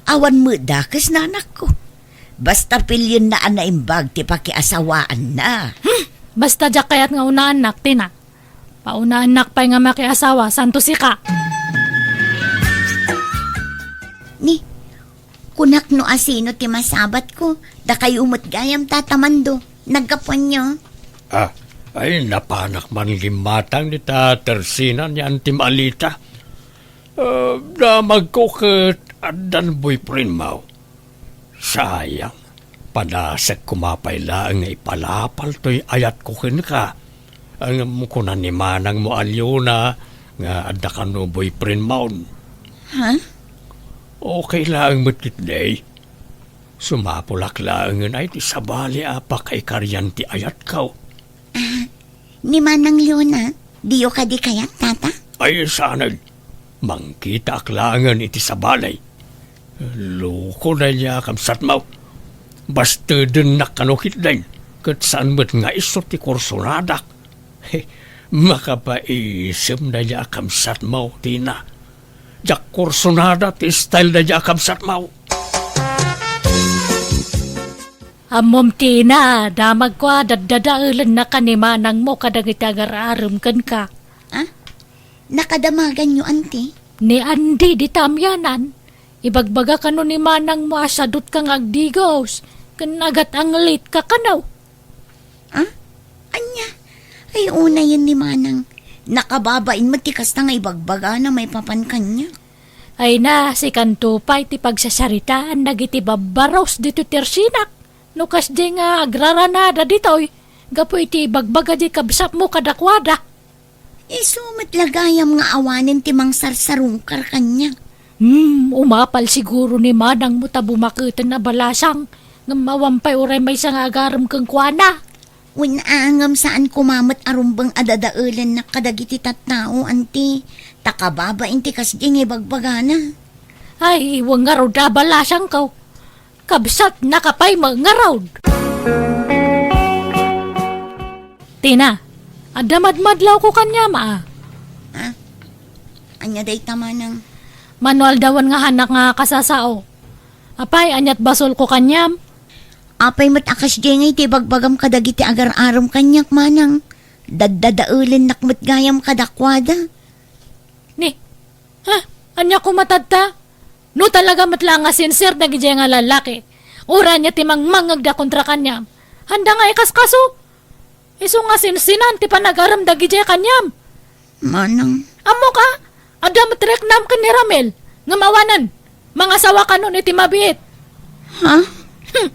Awan met dakes, nanakko. Basta pilienna a naimbag ti pakiasawaanna. Hmm! Basta diak kayat nga unaannak, Tina. Paunaannak pay nga makiasawa, santo sika. Ni, kunak no asino ti masabatko, dakayo met gayam, Tata Mando. Naggapuanyo? Ah, ay, napanak man gimmatang dita Tersina ni Auntie Malita. Ah, damagko ket addan boyfriend mo. Sayang, padasek koma pay laeng nga ipalapal toy ayatko kenka. Ngem kuna ni manangmo a Leona nga adda kano boyfriend mo. Ha? Okay laeng met ketdi. Sumapulak laengen ay ti sabali a pakaikarian ti ayatko. Ah, ni Manang Leona, diyo kadi kayat, Tata? Ay, saanen. Mangkitaak laengen iti sabali. Loko daydiay a kabsatmo. Bastedennak kano ketdin, ket saan met nga isu ti kursonadak. He, makapaisem daydiay a kabsatmo, Tina. Diak kursonada ti style daydiay a kabsatmo. Ammom, Tina, damagko a daddadaelennak a ni manangmo kadagiti agar-arem kenka. Ah? Nakadamaganyo, Auntie? Ni Andy dita amianan, ibagbaga kano ni manangmo a sadutka nga agdigos, ken agat-anglitka kano. Ah? Ania? Ay, unayen ni manang. Nakababain met ti kasta nga ibagbagana maipapan kaniak. Ay na, sikanto pay ti pagsasaritaan dagiti babbaros ditoy Tersinak. No kasdi nga agraranada ditoy, gapu iti ibagbaga di kabsatmo kadakuada. Isu met la gayam nga awanen ti mangsarsarungkar kaniak. Hmm, umapal siguro ni manangmo ta bumaketen a balasang, ngem awan pay uray maysa nga agarem kenkuana. Wen a, ngem saan koma met a rumbeng a dadaelennak kadagiti tattao, Auntie, ta kababain ti kasdi nga ibagbagana. Ay, wen ngarud a balasangko. Kabsatnaka pay met ngarud. Tina, adda madmadlawko kaniam a. Ha? Ania dayta manang? Mano aldawen nga haanak nga kasasao. Apay, aniat basolko kaniam? Apay met a kasdiay nga iti ibagbagam kadagiti agar-arem kaniak, manang? Daddadaelennak met gayam kadakuada. Ni, ha? Ania koma tatta? No talaga met la nga sincere dagidiay nga lalaki, uray ania ti mangmangngegda kontra kaniam, haanda nga ikaskaso. Isu nga sinsinan ti panagarem dagidiay kaniam. Manang. Ammok a, adda met riknam ken ni Ramil, ngem awanen. Mangasawa kanon iti mabiit. Ha? Hmm.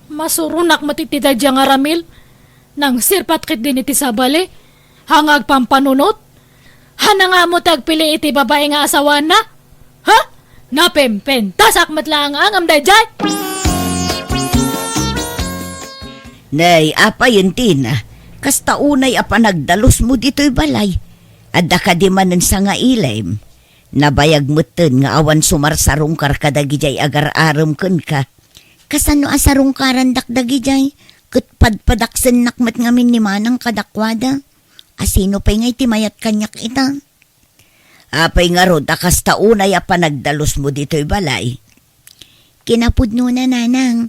Masuronak met iti daydiay nga ramil. Nangsirpat ketdin iti sabali. Haan nga agpampanunot. Haan nga ammo ti agpili iti babai nga asawaanna. Ha? Napempentasak met laeng nga angam daydiay. Nay, apay, Tina? Kasta unay a panagdalusmo ditoy balay. Adda kadi manen sangailem? Nabayag metten nga awan sumarsarungkar kadagidiay agar-arem kenka. Kasano a sarungkarandak dagidiay? Ket padpadaksennak met ngamin ni Manang kadakuada. Asino pay ngay ti mayat kaniak ita? Apay ngarud a kasta unay a panagdalusmo ditoy balay? Kinapudnona, Nanang,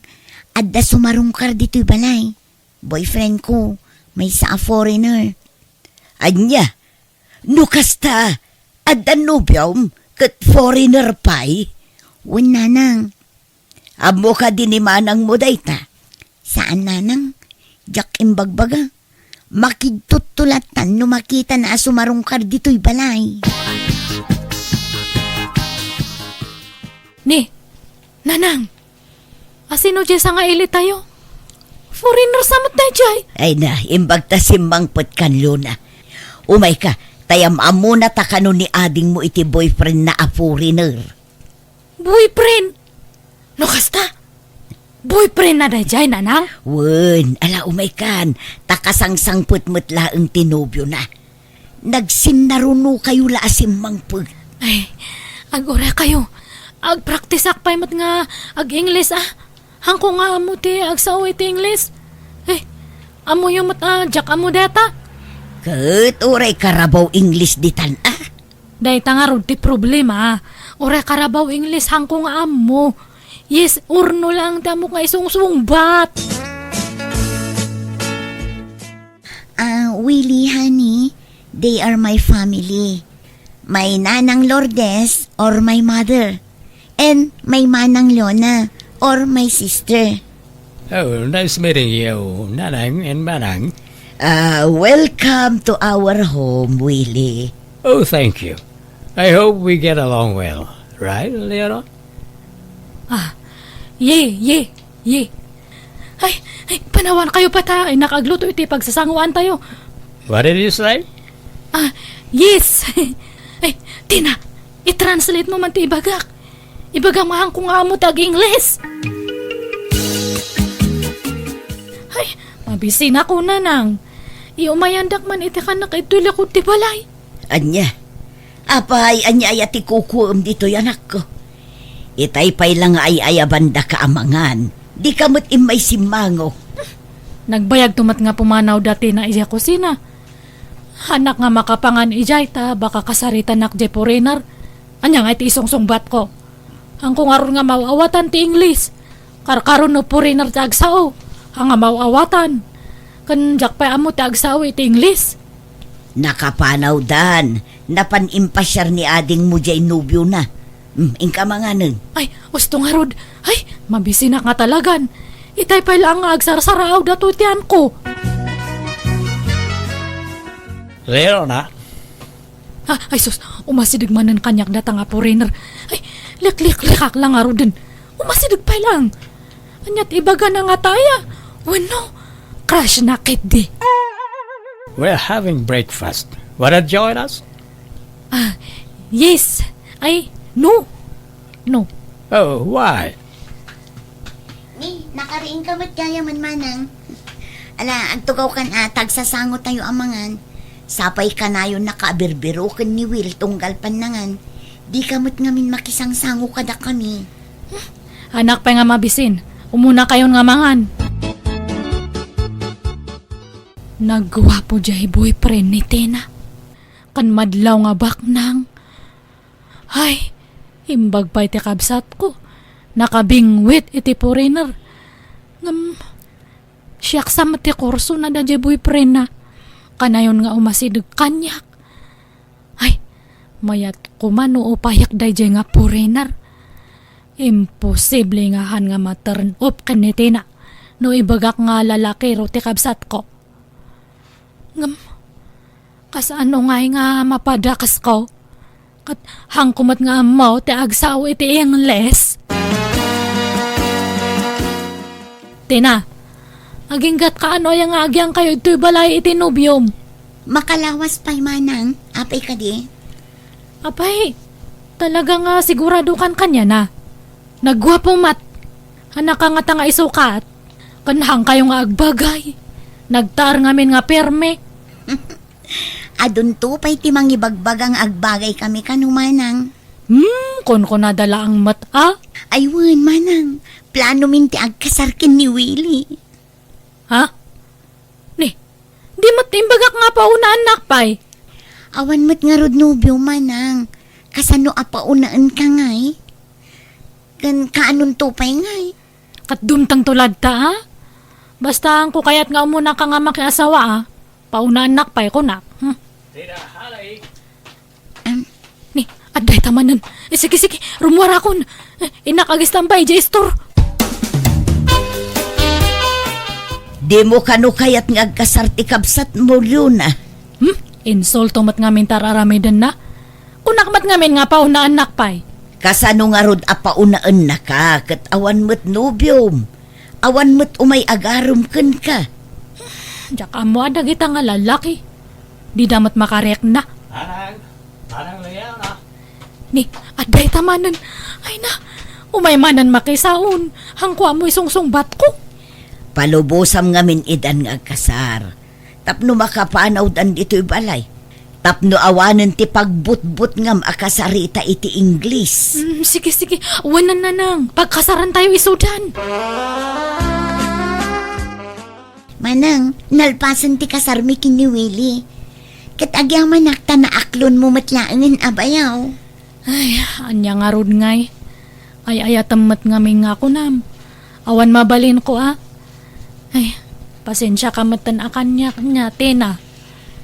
adda sumarungkar ditoy balay. Boyfriend ko, maysa a foreigner. Ania? No kasta, adda nobiom ket foreigner pay? Wen, Nanang. Ammo kadi ni manangmo dayta? Saan, Nanang. Diak imbagbaga. Makigtutto lattan no makitana a sumarungkar ditoy balay. Ni, Nanang, asino diay sangailitayo? Foreigner sa met daydiay. Ay na, imbag ta simmangpet kan Luna. Umayka, ta am-ammona ta kano ni adingmo iti boyfriendna a foreigner. Boyfriend? No kasta, boyfriendna daydiay, Nanang? Wen, ala, umaykan, ta kasangsangpet met laeng ti nobiona. Nagsinnarunokayo la a simmangpet. Ay, ag-orekayo. Agpraktisak pay met nga ag-Ingles, a. Haanko nga ammo ti agsao iti Ingles. Ay, ammoyo met a diak ammo dayta. Ket uray karabaw Ingles ditan, a. Dayta ngarud ti problema, a. Uray karabaw Ingles, haanko nga ammo. Yes or no lang ti ammok nga isungsungbat. Ah, Willie, honey, they are my family. My Nanang Lourdes or my mother. And my Manang Leona or my sister. Oh, nice meeting you, Nanang and Manang. Ah, welcome to our home, Willie. Oh, thank you. I hope we get along well. Right, Leona? Ah, ye, ye, ye. Ay, ay, panawankayo pay ta, ay, nakagluto iti pagsasanguantayo. What did you say? Ah, yes. Ay, Tina, i-translate mo man ti ibagak. Ibagam nga haanko nga ammo ti ag-Ingles. Ay, mabisinak, Nanang. Iumayandak man iti kanak iti likod ti balay. Ania? Apay, ania aya ti kukuem ditoy, anakko? Itay pay la nga ay-ayabandaka a mangan. Dika met immay simmango. Nagbayagto met nga pumanawda Tina idiay kusina. Haanak nga makapangan idiay ta baka kasaritanak diay foreigner. Ania ngay ti isungsungbatko? Haanko ngarud nga maaw-awatan ti Ingles. Karkaro no foreigner ti agsao, haan nga maaw-awatan. Ken diak pay ammo ti agsao iti Ingles. Nakapanawdan, napan impasiar ni adingmo diay nobiona. Hmm, inka manganen. Ay, usto ngarud. Ay, mabisinak nga talagan. Itay pay laeng nga agsarsaraawda toy tianko. Leona, Ha, ay sus, umasideg manen kaniak data nga foreigner. Ay, likliklikak la ngaruden. Umasideg pay laeng. Ania ti ibagana ngata aya? Wenno, crush na ketdi. We're having breakfast. Wanna join us? Ah, yes. Ay, no. No. Oh, why? Ni, nakariingka met gayam, Manang. Ala, agtugawkan a, ta agsasangotayo a mangan. Sapay kanayonnaka a birbiroken ni Will tunggal pannangan. Dika met ngamin makisangsango kadakami. Haanak pay nga mabisin. Umunakayon nga mangan. Nagguapo diay boyfriend ni Tina. Ken madlaw nga baknang. Ay, imbag pay ti kabsatko. Nakabingwit iti foreigner. Ngem, siak sa met ti kursona daydiay boyfriendna. Kanayon nga umasideg kaniak. Ay, mayat koma no upayak daydiay nga foreigner. Imposible nga haan nga ma-turn off ken ni Tina no ibagak nga lalakiro ti kabsatko. Ngem, kasano ngay nga mapadakesko? Ket hangko met nga ammo ti agsao iti Ingles. Tina, aginggatka no aya nga agyangkayo ditoy balay iti nobiom? Makalawas pay manang, apay kadi? Apay, talaga nga sigurado kan kaniana. Nagguapo met. Hanaka ngata nga isukat. Ken hangkayo nga agbagay. Nagtaar ngamin nga pirmi. Adunto pay ti mangibagbaga nga agbagay kami kano, manang. Hmm, kunkunada laeng met, a? Ay, wen, manang. Plano min ti agkasar ken ni Willie. Ha? Ni, di met imbagak nga paunaannak pay? Awan met ngarud nobio, manang. Kasano a paunaenka ngay? Ken kaanonto pay ngay? Ket dumtengto latta, a? Basta, hangko kayat nga umunaka nga makiasawa, a? Paunaannak pay, kunak. Hmm. Tina, halay. Em. Ni, adda ita manen. Eh, sige, sige, rummuarakon. Eh, innak agistambay, idiay istor. Dimo kano kayat nga agkasar ti kabsatmo, Leona? Hmm? Insulto met ngamin ti ar-aramidenna. Kunak met ngamin nga paunaannak pay. Kasano ngarud a paunaennaka ket awan met nobiom? Awan met umay agarem kenka. Diak ammo a dagita nga lalaki. Dida met makarikna. Manang, Manang Leona. Ni, adda ita manen. Ay na, umay manen makisaon. Hangko ammo isungsungbatko. Palubosam ngamin idan nga agkasar. Tapno makapanawdan ditoy balay. Tapno awanen ti pagbutbutngam a kasarita iti Ingles. Mm, sige, sige. Wen, nanang. Pagkasarantayo isudan. Manang, nalpasen ti kasarmi ken ni Willie. Ket agyamanak ta naaklonmo met laengen a bayaw. Ay, ania ngarud ngay? Ay-ayatem met ngamin nga kunam. Awan mabalinko a. Ay, pasensiaka metten a kaniak nia, Tina.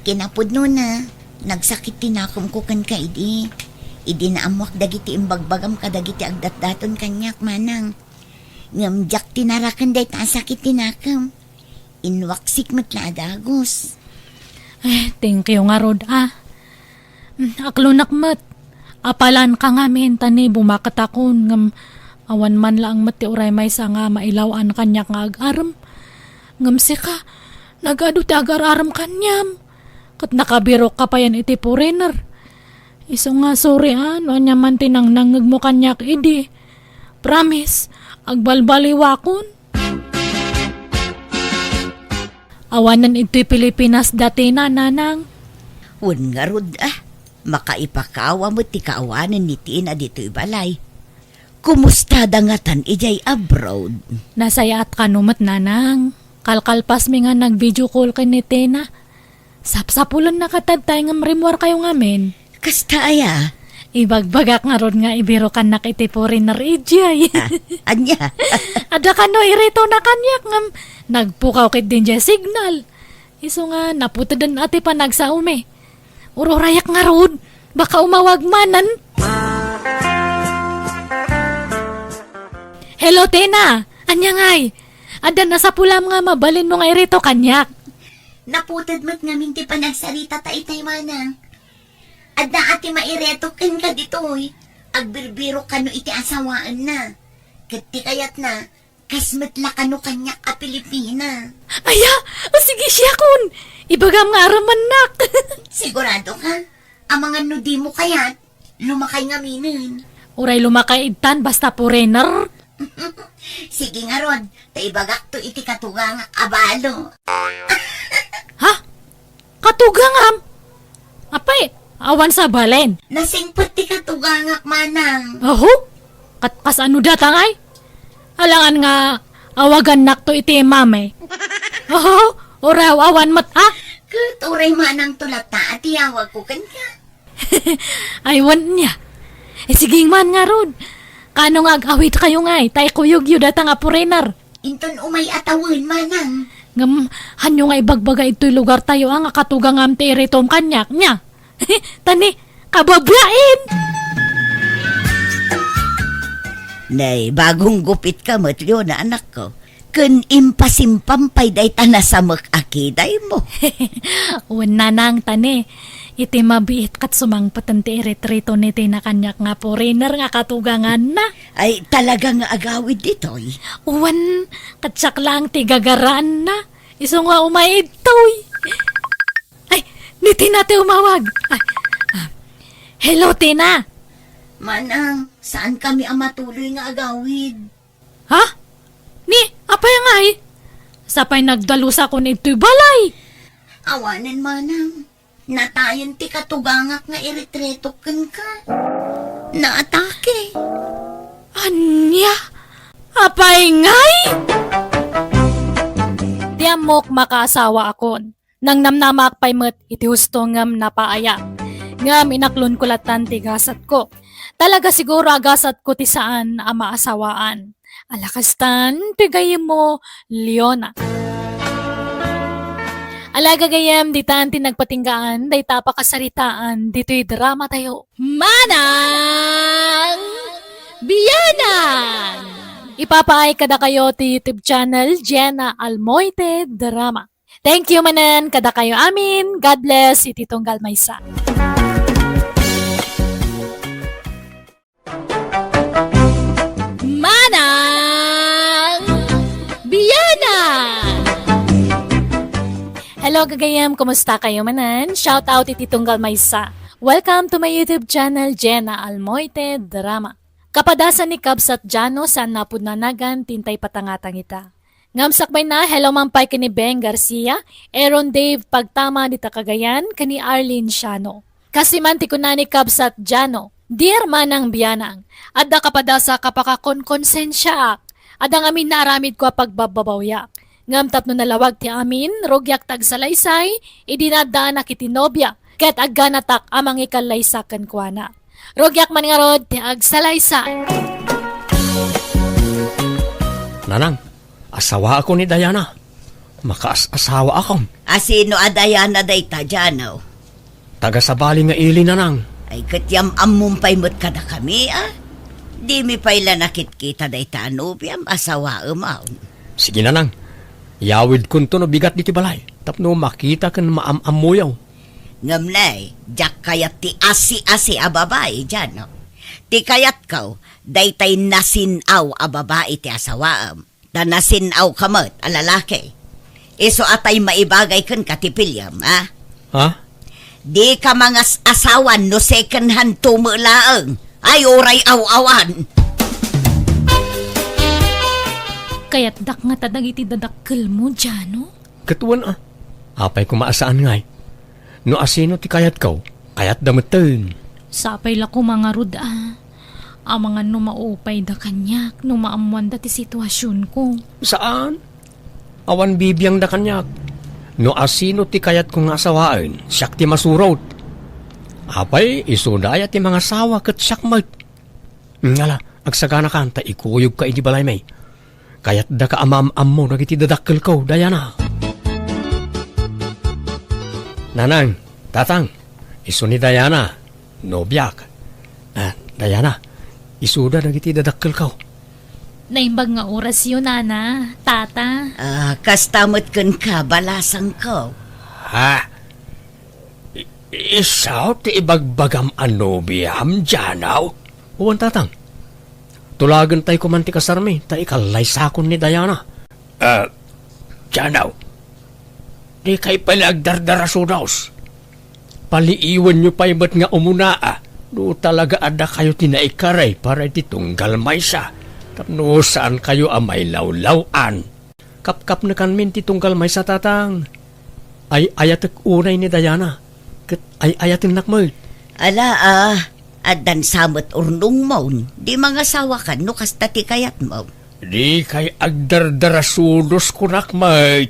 Kinapudnona, nagsakit ti nakemko kenka idi. Idi naammoak dagiti imbagbagam kadagiti agdatdaton kaniak, manang. Ngem diak tinaraken dayta a sakit ti nakem. Inwaksik met la a dagus. Eh, thank you ngarud, a. Mm, aklonak met. Apalanka ngamin ta ni bumaketakon, ngem awan man laeng met ti uray maysa nga mailaw-an kaniak nga agarem. Ngem sika, nagadu ti agar-arem kaniam. Ket nakabirokka payen iti foreigner. Isu nga sorry a, no ania man ti nangnangngegmo kaniak idi. Promise, agbalbaliwakon. Awanen iti Pilipinas dati, nanang. Wen ngarud a, makaipakawa met ti kaawanen ni Tina ditoy balay. Kumustada ngatan idiay abroad? Nasayaat kano met, nanang. Kalkalpasmi nga nag-video call ken ni Tina. Sapsapulenna katad tay ngem rimmuarkayo ngamin. Kasta aya? Ibagbagak ngarud nga ibirokannak iti foreigner idiay. Ah, ania? Adda kano iritona kaniak ngem nagpukaw ketdi idiay signal. Isu nga naputeden a ti panagsaomi. Ururayak ngarud, baka umawag manen. Hello, Tina! Ania ngay? Adda nasapulam nga mabalinmo nga irito kaniak? Naputed met ngamin ti panagsarita ta itay manang. Adda a ti maireto kenka ditoy. Agbirbirok kano iti asawaenna. Ket ti kayatna, kas met la kano kaniak a Pilipina. Aya! O sige, siakon! Ibagam nga arammannak! Sigurado ka? Amangan no dimo kayat, lumakay ngaminen. Uray lumakay ittan, basta foreigner. Sige ngarud, ta ibagakto iti katugangak a balo. Ha? Katugangam? Apay, awan sabalen. Nasingpet ti katugangak, manang. Aho? Kat-, kasano data ngay? Alangan nga awagannakto iti mami. Aho? Uray awan met, a? Ket uray manangto latta a tiyawagko kenka. Ay, wen nia. Eh, sige man ngarud. Kano nga ag-awidkayo ngay, ta ikuyogyo data nga foreigner. Inton umay a tawen, manang. Ngem, hanyo nga ibagbaga itoy lugartayo a nga katugangam ti iritom kaniak, nia? Tani, kababain! Nay, bagong gupitka met, Leona, anakko. ken impasimpam pay dayta nasamek a kidaymo. Wen, nanang, ta ne, iti mabiit ket sumangpeten ti iritritona ti kaniak nga foreigner nga katuganganna. Ay, talaga nga agawid ditoy. Wen, ket siak laeng ti gagaraanna. Isu nga umay idtoy. Ay, ni Tina ti umawag. Ay, ah. Hello, Tina. Manang, saankami a matuloy nga agawid? Ha? Ni, apay ngay? Sapay nagdalusakon idtoy balay. Awanen, manang. Natayen ti katugangak nga iritretok kenka. Naatake. Ania? Apay ngay? Ti ammok, makaasawaakon. Nangnamnamaak pay met iti husto ngem napaayak. Ngem inaklonko lattan ti gasatko. Talaga siguro a gasatko ti saan a maasawaan. Ala kastan ti gayyemmo, Leona. Ala gagayyem, ditan ti nagpatinggaan dayta a pakasaritaan ditoy dramatayo. Manang Bianang! Ipapaay kadakayo ti YouTube channel Jenna Almoite Drama. Thank you manen kadakayo amin. God bless iti tunggal maysa. Manang Bianang! Hello, gagayyem. Kumusta kayo manen? Shout out iti tunggal maysa. Welcome to my YouTube channel, Jenna Almoite Drama. Kapadasan ni Kabsat Jano, saan napud nanagan, tintay patangatang ita. Ngem sakbayna, hello man pay ken ni Beng Garcia, Aaron Dave Pagtama dita Cagayan, ken ni Arlene Siano. Kastoy man ti kuna ni Kabsat Jano, "Dear Manang Bianang, adda kapadasa a pakakonkonsensiaak. Adda ngamin naaramidko a pagbabbabawiak. Ngem tapno nalawag ti amin, rugiak ti agsalaysay, idi naaddaanak iti nobia, ket agganatak a mangikallaysa kenkuana. Rugiak man ngarud ti agsalaysay." Nanang, asawaakon ni Diana. Makaas-asawaakon. A sino a Diana dayta, Jano? Taga-Sabali nga ili, Nanang. Ay, ket yam-ammom pay met kadakami, a? Dimi pay la nakitkita dayta a nobiam, asawaem, a? Sige, Nanang. Yawidkonto no bigat ditoy balay, tapno makita ken maam-ammoyo. Ngem ne, diak kayat ti asi-asi a babai, Jano. Ti kayatko, daytay nasin-aw a babai ti asawaem. Ta nasin-awka met a lalaki. Isu a tay maibagay kenka ti piliem, a? Ha? Dika mangas-asawan no second hand to met laeng. Ay, uray aw-awan. Kayatdak ngata dagiti dadakkelmo, Jano? Ket wen, a. Apay koma a saan ngay? No asino ti kayatko, kayatda metten. Sapay la koma ngarud, a. Amangan no maupayda kaniak no maammoanda ti situasionko. Saan? Awan bibiangda kaniak. No asino ti kayatko nga asawaen, siak ti masurot. Apay, isuda aya ti mangasawa ket siak met. Ngala, agsaganakan ta ikuyogka idi balaymi. Kayatdaka a maam-ammo dagiti dadakkelko, Diana. Nanang, tatang, isu ni Diana, nobiak. Ah, Diana, isuda dagiti dadakkelko. Naimbag nga orasyo, nana, tata. Ah, kasta met kenka, balasangko. Ha? I-, isu ti ibagbagam a nobiam, Jano? Wen, tatang. Tulagentay koman ti kasarmi, ta ikallaysakon ni Diana. Ah, Jano, dikay pay la agdardarasudos. Paliiwenyo pay met nga umuna, a. No talaga a dakayo ti naikari para iti tunggal maysa, tapno saankayo a mailawlaw-an. Kapkapnekanmin ti tunggal maysa, tatang. Ay-ayatek unay ni Diana, ket ay-ayatennak met. Ala, a, addan sa met urnongmon, di mangasawakan no kasta ti kayatmo. Dikay agdardarasudos, kunak met.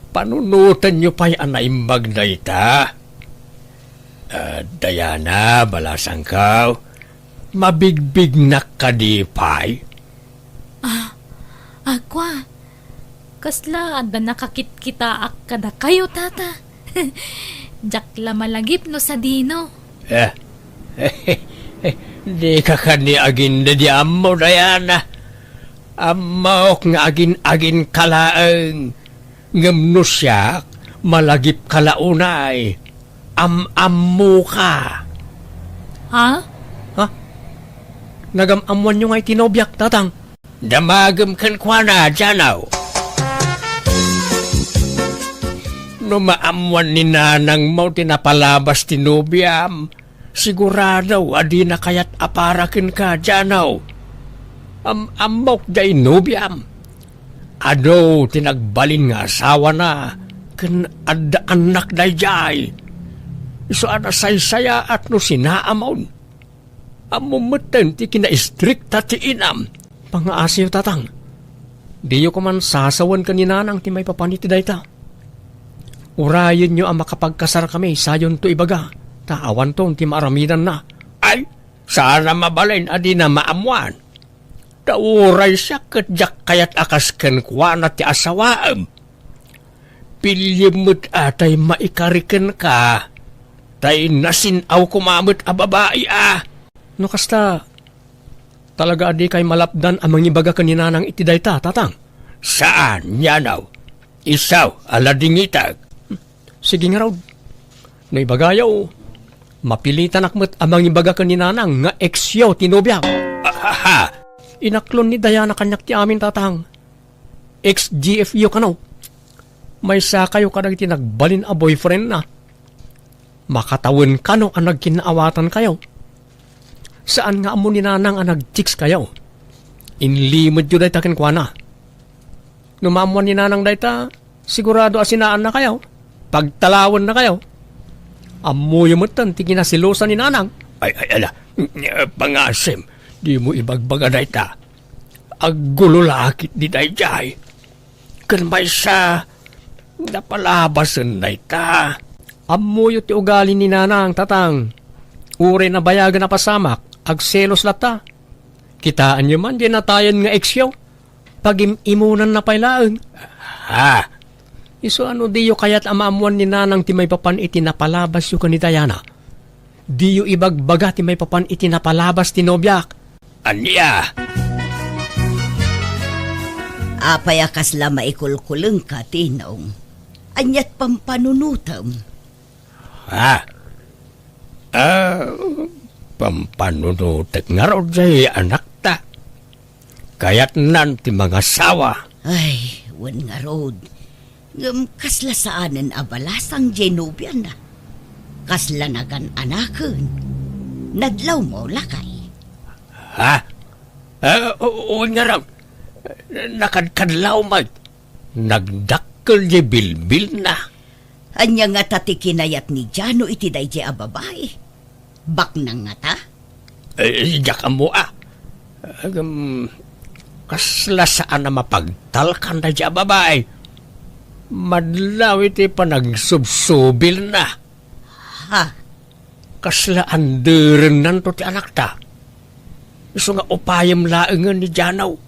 Panunotenyo pay a naimbag dayta. Ah, Diana, balasangko, mabigbignak kadi pay? Ah, agwa. Kasla adda nakakitkitaak kadakayo, tata? Diak la malagip no sadino. Eh, dika kani agindediammo, Diana. Ammok nga agin-agin ka laeng, ngem no siak, malagip ka la unay. Am-ammo ka. Ha? Ha? Nagam-ammoanyo nga iti nobiak, Tatang? Damagem kenkuana, Janaw. No maammoan ni nanangmo ti napalabas ti nobiam, sigurado a dina kayat a para kenka, Janaw. Am-ammok jay nobiam. Adu ti nagbalin nga asawana ken adda annak dayjay. Isu a nasaysayaat no sinaamon. Ammom metten ti kinaistrikta ti inam. Pangngaasiyo, Tatang. Diyo koman sasawen ken ni Nanang ti maipapan iti dayta. Urayenyo a makapagkasarkami, sayonto ibaga, ta awanton ti maaramidanna. Ay, saan a mabalin a dina maammoan. Ta uray siak ket diak kayat a kas kenkuana ti asawaem. Piliem met a tay maikari kenka, tay nasin-aw koma met a babai a. No kasta, talaga a dikay malapdan a mangibaga ken ni Nanang iti dayta, Tatang? Saan, Janaw? Isu a ladingitek. Sige ngarud. No ibagayo, mapilitanak met a mangibaga ken ni Nanang nga ex-yo ti nobiak. Ahaha! Inaklon ni Diana kaniak ti amin, Tatang. Ex-G F yo kano. Maysakayo kadagiti nagbalin a boyfriendna. Makatawen kano a nagkinaawatankayo. Saan nga ammo ni Nanang a nag-chicks kayo. Inlimedyo dayta kenkuana. No maammoan ni Nanang dayta, sigurado a sinaannakayo. Pagtalawennakayo. Ammoyo metten ti kinaselosan ni Nanang. Ay, ay, ala, pangasim, dimo ibagbaga dayta. Aggulo la ketdi dayjay. Ken maysa, napalabasen dayta. Ammoyo ti ugali ni Nanang, Tatang. Uray nabayagen a pasamak, agselos latta. Kitaenyo man diay natayen nga ex-yo. Pagim-imonanna pay laeng. Ha? Isu a no diyo kayat a maammoan ni Nanang ti maipapan iti napalabasyo ken ni Diana, diyo ibagbaga ti maipapan iti napalabas ti nobiak. Ania? Apay a kasla maikulkulengka, Tinong? Ania't pampanunotem? Ha? Ah, pampanunotek ngarud jay anakta. Kayatnan ti mangasawa. Ay, wen ngarud. Ngem kasla saanen a balasang jay nobiana. Kasla nagan-anaken. Nadlawmo, lakay. Ha? Ah, u-, wen ngarud. Nakadkadlaw met. Nagdakkel jay bilbilna. Ania ngata ti kinayat ni Jano iti dayjay a babai? Baknang ngata? Eh, diak ammo a. Agam, kasla saan a mapagtalkan dayjay a babai. Madlaw iti panagsubsubilna. Ha? Kasla anderennanto ti anakta. Isu nga upayem laengen ni Jano.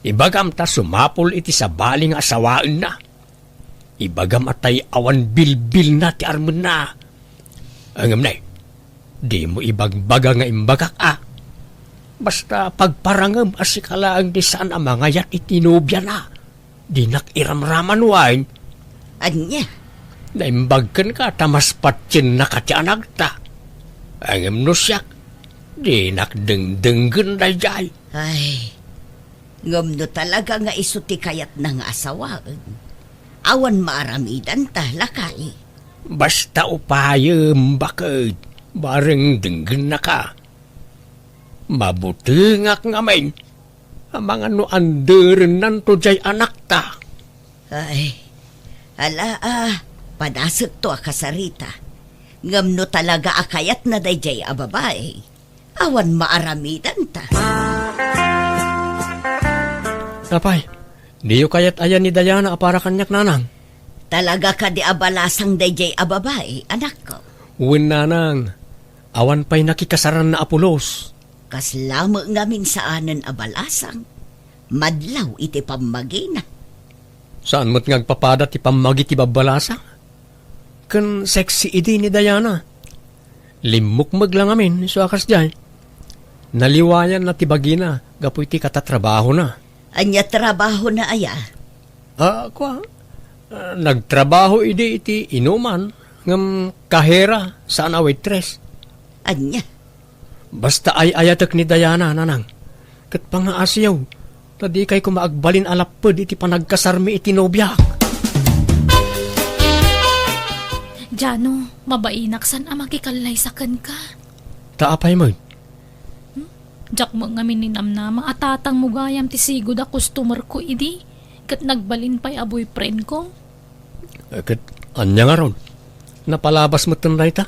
Ibagam ta sumapul iti sabali nga asawaenna. Ibagam a tay awan bilbilna ti armenna. Ngem ne, dimo ibagbaga nga imbagak a. Basta pagparangem a sika laeng ti saan a mangayat iti nobiana. Dinak iramraman wen. Ania? Naimbag kenka ta mas patiennaka ti anakta. Ngem no siak, dinak dengdenggen dayjay. Ay, ngem no talaga nga isu ti kayatna nga asawaen, awan maaramidanta, lakay. Basta upayem, baket, bareng denggennaka. Mabutengak ngamin. Amangan no anderennanto jay anakta. Ay, ala a, panasekto a kasarita. Ngem no talaga a kayatna dayjay a babai, awan maaramidanta. Apay, diyo kayat aya ni Diana a para kaniak, nanang? Talaga kadi a balasang dayjay a babai, anakko? Wen, nanang, awan pay nakikasaranna a pulos. Kasla met ngamin saanen a balasang. Madlaw iti pammagina. Saan met nga agpapada ti pammagi ti babbalasang? Ken sexy idi ni Diana. Limmukmeg la ngamin isu a kasdiay. Naliwayanna ti bagina gapu iti katatrabahona. Ania trabahona aya? Ah, kua, ah, nagtrabaho idi iti inuman, ngem kahera, saan a waitress. Ania? Basta ay-ayatek ni Diana, nanang. Ket pangngaasiyo, ta dikay koma agbalin a lapped iti panagkasarmi iti nobiak. Jano, mabainak saan a makikallaysa kenka. Ta apay met? Hmm? Diak met ngamin ninamnama a tatangmo gayam ti sigud a customer ko idi, ket nagbalin pay a boyfriend ko. Eh, ket ania ngarud? Napalabas metten dayta?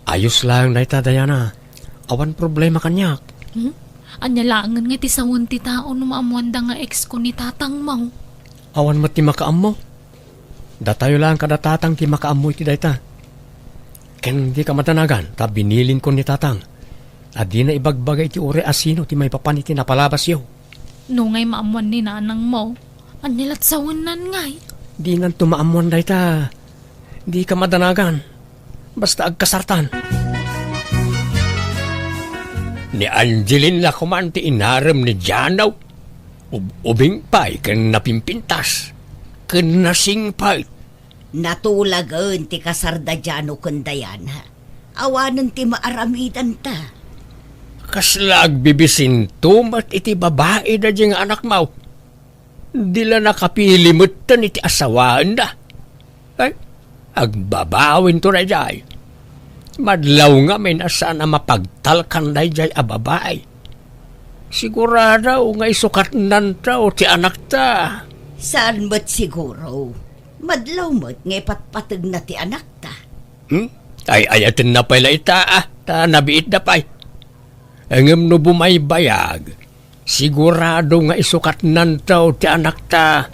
Ayos laeng dayta, Diana. Awan problema kaniak. Hmm? Ania laengen nga ti sawen ti tao no maammoanda nga ex ko ni tatangmo? Awan met ti makaammo. Datayo laeng kada tatang ti makaammo iti dayta. Ken dika madanagan ta binilinkon ni tatang a dina ibagbaga iti uray a sino ti maipapan iti napalabasyo. No ngay maammoan ni nanangmo, ania lat sawennan ngay? Dinanto maammoan dayta. Dika madanagan. Basta agkasartan. Ni Angeline la koman ti inarem ni Jano. Ub-, ubing pay ken napimpintas. Ken nasingpet. Natulagen ti kasar da Jano ken Diana. Awanen ti maaramidanta. Kasla agbibisinto met iti babai daydiay nga anakmo. Di la nakapili metten iti asawaenda. Ay, agbabawinto daydiay. Madlaw ngamin a saan a mapagtalkan daydiay a babai. Sigurado nga isukatnanto ti anakta. Saan met siguro? Madlaw met nga ipatpategna ti anakta. Hmm? Ay-ayatenna pay la ita, ah, ta nabiitda pay. Ngem no bumaybayag, sigurado nga isukatnanto ti anakta.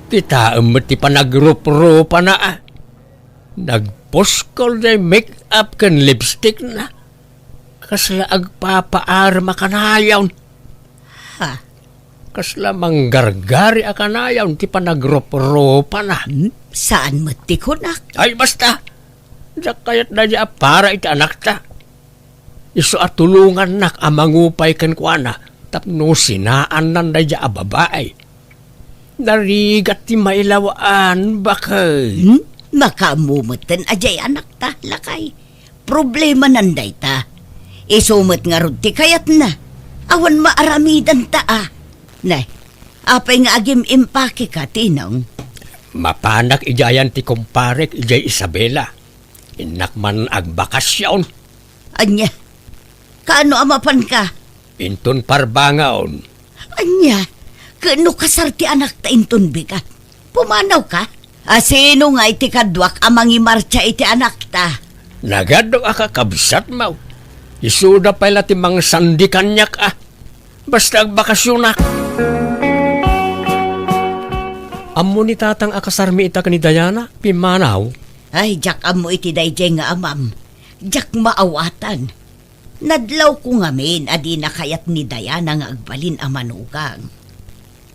Kitaem met ti panagruprupana, ah. Nagpuskol diay make-up ken lipstickna. Kasla agpapaarem a kanayon. Ha? Kasla manggargari a kanayon ti panagruprupana. Hmm? Saan met ti kunak? Ay, basta! Diak kayat daydiay a para iti anakta. Isu a tulongannak a mangupay kenkuana tapno sinaannan daydiay a babai. Narigat ti mailawaan, bakay. Hmm? Makaammo metten a diay anakta, lakay. Problemanan dayta. Isu met ngarud ti kayatna. Awan maaramidanta, a. Nay, apay nga agim-impakeka, Tinong? Mapanak idiayan ti kumparek idiay Isabela. Innak man agbakasyon. Ania? Kaano a mapanka? Inton Parbangon. Ania? Ket no kasar ti anakta inton bigat, pumanawka? A sino ngay ti kaduak a mangimartsa iti anakta? Nagadu a kakabsatmo. Isuda pay la ti mangsandi kaniak, a. Basta agbakasyonak. Ammo ni tatang a kasarmi ita ken ni Diana, pimmanaw? Ay, diak ammo iti daydiay nga amam. Diak maawatan. Nadlawko ngamin a dina kayat ni Diana nga agbalin a manugang.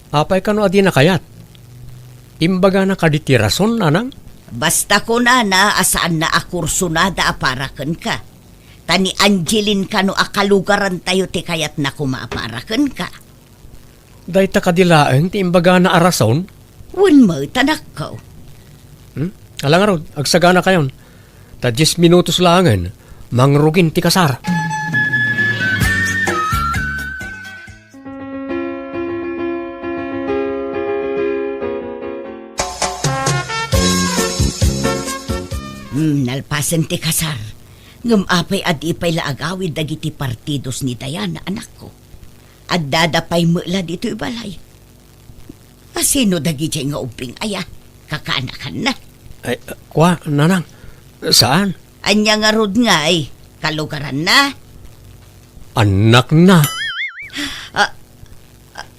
Apay kano a dina kayat? Imbagana kadi ti rason, nanang? Basta kunana a saanna a kursonada a para kenka. Ta ni Angeline kano a kalugarantayo ti kayatna koma a para kenka. Dayta kadi laeng ti imbagana a rason? Wen met, anakko. Hmm? Ala ngarud, agsaganakayon. Ta dies minutos laengen, mangrugin ti kasar. Hmm, nalpasen ti kasar. Ngem apay a di pay la agawid dagiti partidos ni Diana, anakko? Addada pay met la ditoy balay. A sino dagidiay nga ubbing aya? Kakaanakanna? Ay, kua, nanang. Saan? Ania ngarud ngay? Kalugaranna? Annakna. A-, a-,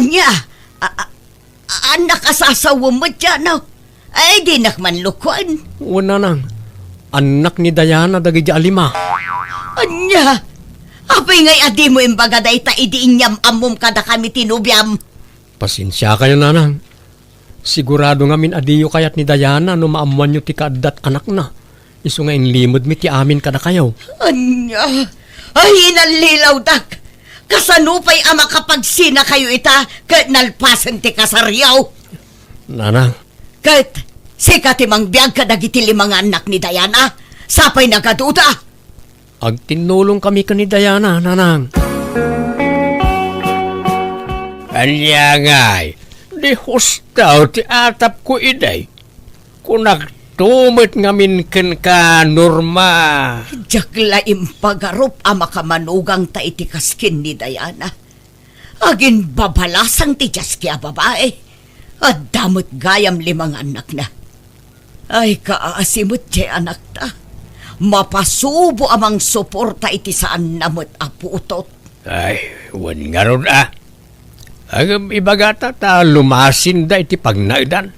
ania? A-, a-, annak a sasawem met, Jano? Ay, dinak man lukuen. Wen, nanang. Annak ni Diana dagidi a lima. Ania? Apay ngay a dimo imbaga dayta idi inyam-ammom kadakami ti nobiam? Pasensiakayo, nanang. Sigurado ngamin a diyo kayat ni Diana no maammoanyo ti kaaddat anakna. Isu nga inlimedmi ti amin kadakayo. Ania? Ay, inallilawdak! Kasano pay a makapagsinakayo ita ket nalpasen ti kasaryo? Nanang. Ket sika ti mangbiag kadagiti lima nga annak ni Diana? Sapay nagaduda? Agtinnulongkami ken ni Diana, Nanang. Ania ngay, di husto ti atapko idi? Kunakto met ngamin kenka, Norma. Diak la impagarup a makamanugangta iti kaskin ni Diana. Aginbabalasang ti diaski a babai. Adda met gayam lima nga annakna. Ay, kaasi met diay anakta. Mapasubo a mangsuporta iti saanna met a putot. Ay, wen ngarud a. Ngem ibagata ta lumasinda iti pagnaedan.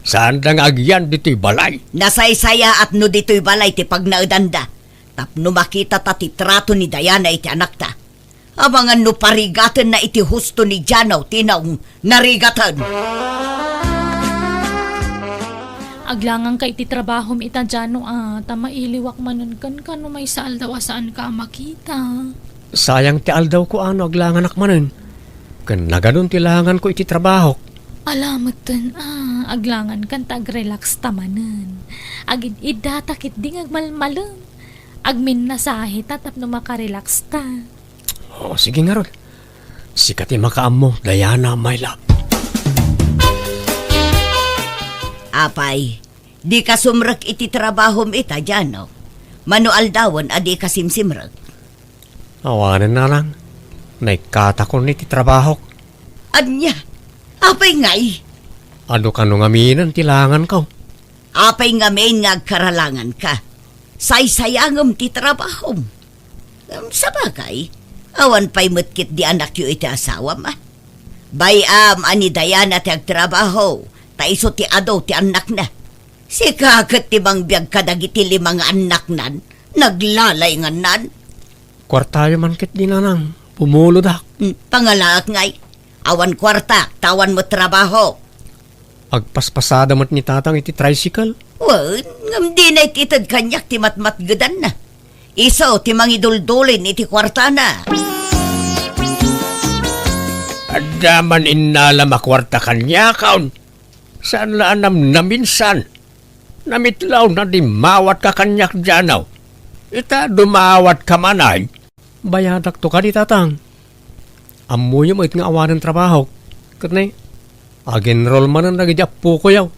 Saanda nga agyan ditoy balay. Nasaysayaat no ditoy balay ti pagnaedanda. Tapno makitata ti trato ni Diana iti anakta. Amangan no parigatenna iti husto ni Jano ti naong narigaten. Aglanganka iti trabahom ita, Jano, a, ta mailiwak manen kenka no maysa aldaw a saanka a makita. Sayang ti aldawko a no aglanganak manen. Ken nagadun ti langanko iti trabahok. Ala metten a, aglangankan ta agrelaxta manen. Agid-iddata ketdi nga agmalmalem. Agminnasahe ta tapno makarelaxta. O, sige ngarud. Sika ti makaammo, Diana, my love. Apay, dika sumrek iti trabahom ita, Jano? Mano aldawen a dika simsimrek? Awanen, Nanang. Naikkatakon iti trabahok. Ania? Apay ngay? Adu kano ngaminen ti langanko. Apay ngamin nga agkaralanganka? Saysayangem ti trabahom. Ngem sabagay, awan pay met ketdi anakyo iti asawam, a? Bay-am a ni Diana ti agtrabaho, ta isu ti adu ti annakna. Sika ket ti mangbiag kadagiti lima nga annaknan, naglalaingannan. Kuartayo man ketdi, Nanang, pumulodak. Hmm, pangalaak ngay. Awan kuartak, ta awan met trabaho. Agpaspasada met ni Tatang iti tricycle. Wen, ngem dina iti ited kaniak ti matmatgedanna. Isu ti mangiduldulin iti kuartana. Adda man innalam a kuarta kaniakon. Saan la a namnaminsan. Namitlawna di mawatka kaniak, Jano. Ita dumawatka manen. Bayadakto kadi, Tatang. Ammoyo met nga awanen trabahok. Ket ne, agenrol manen dagiti appokoyo.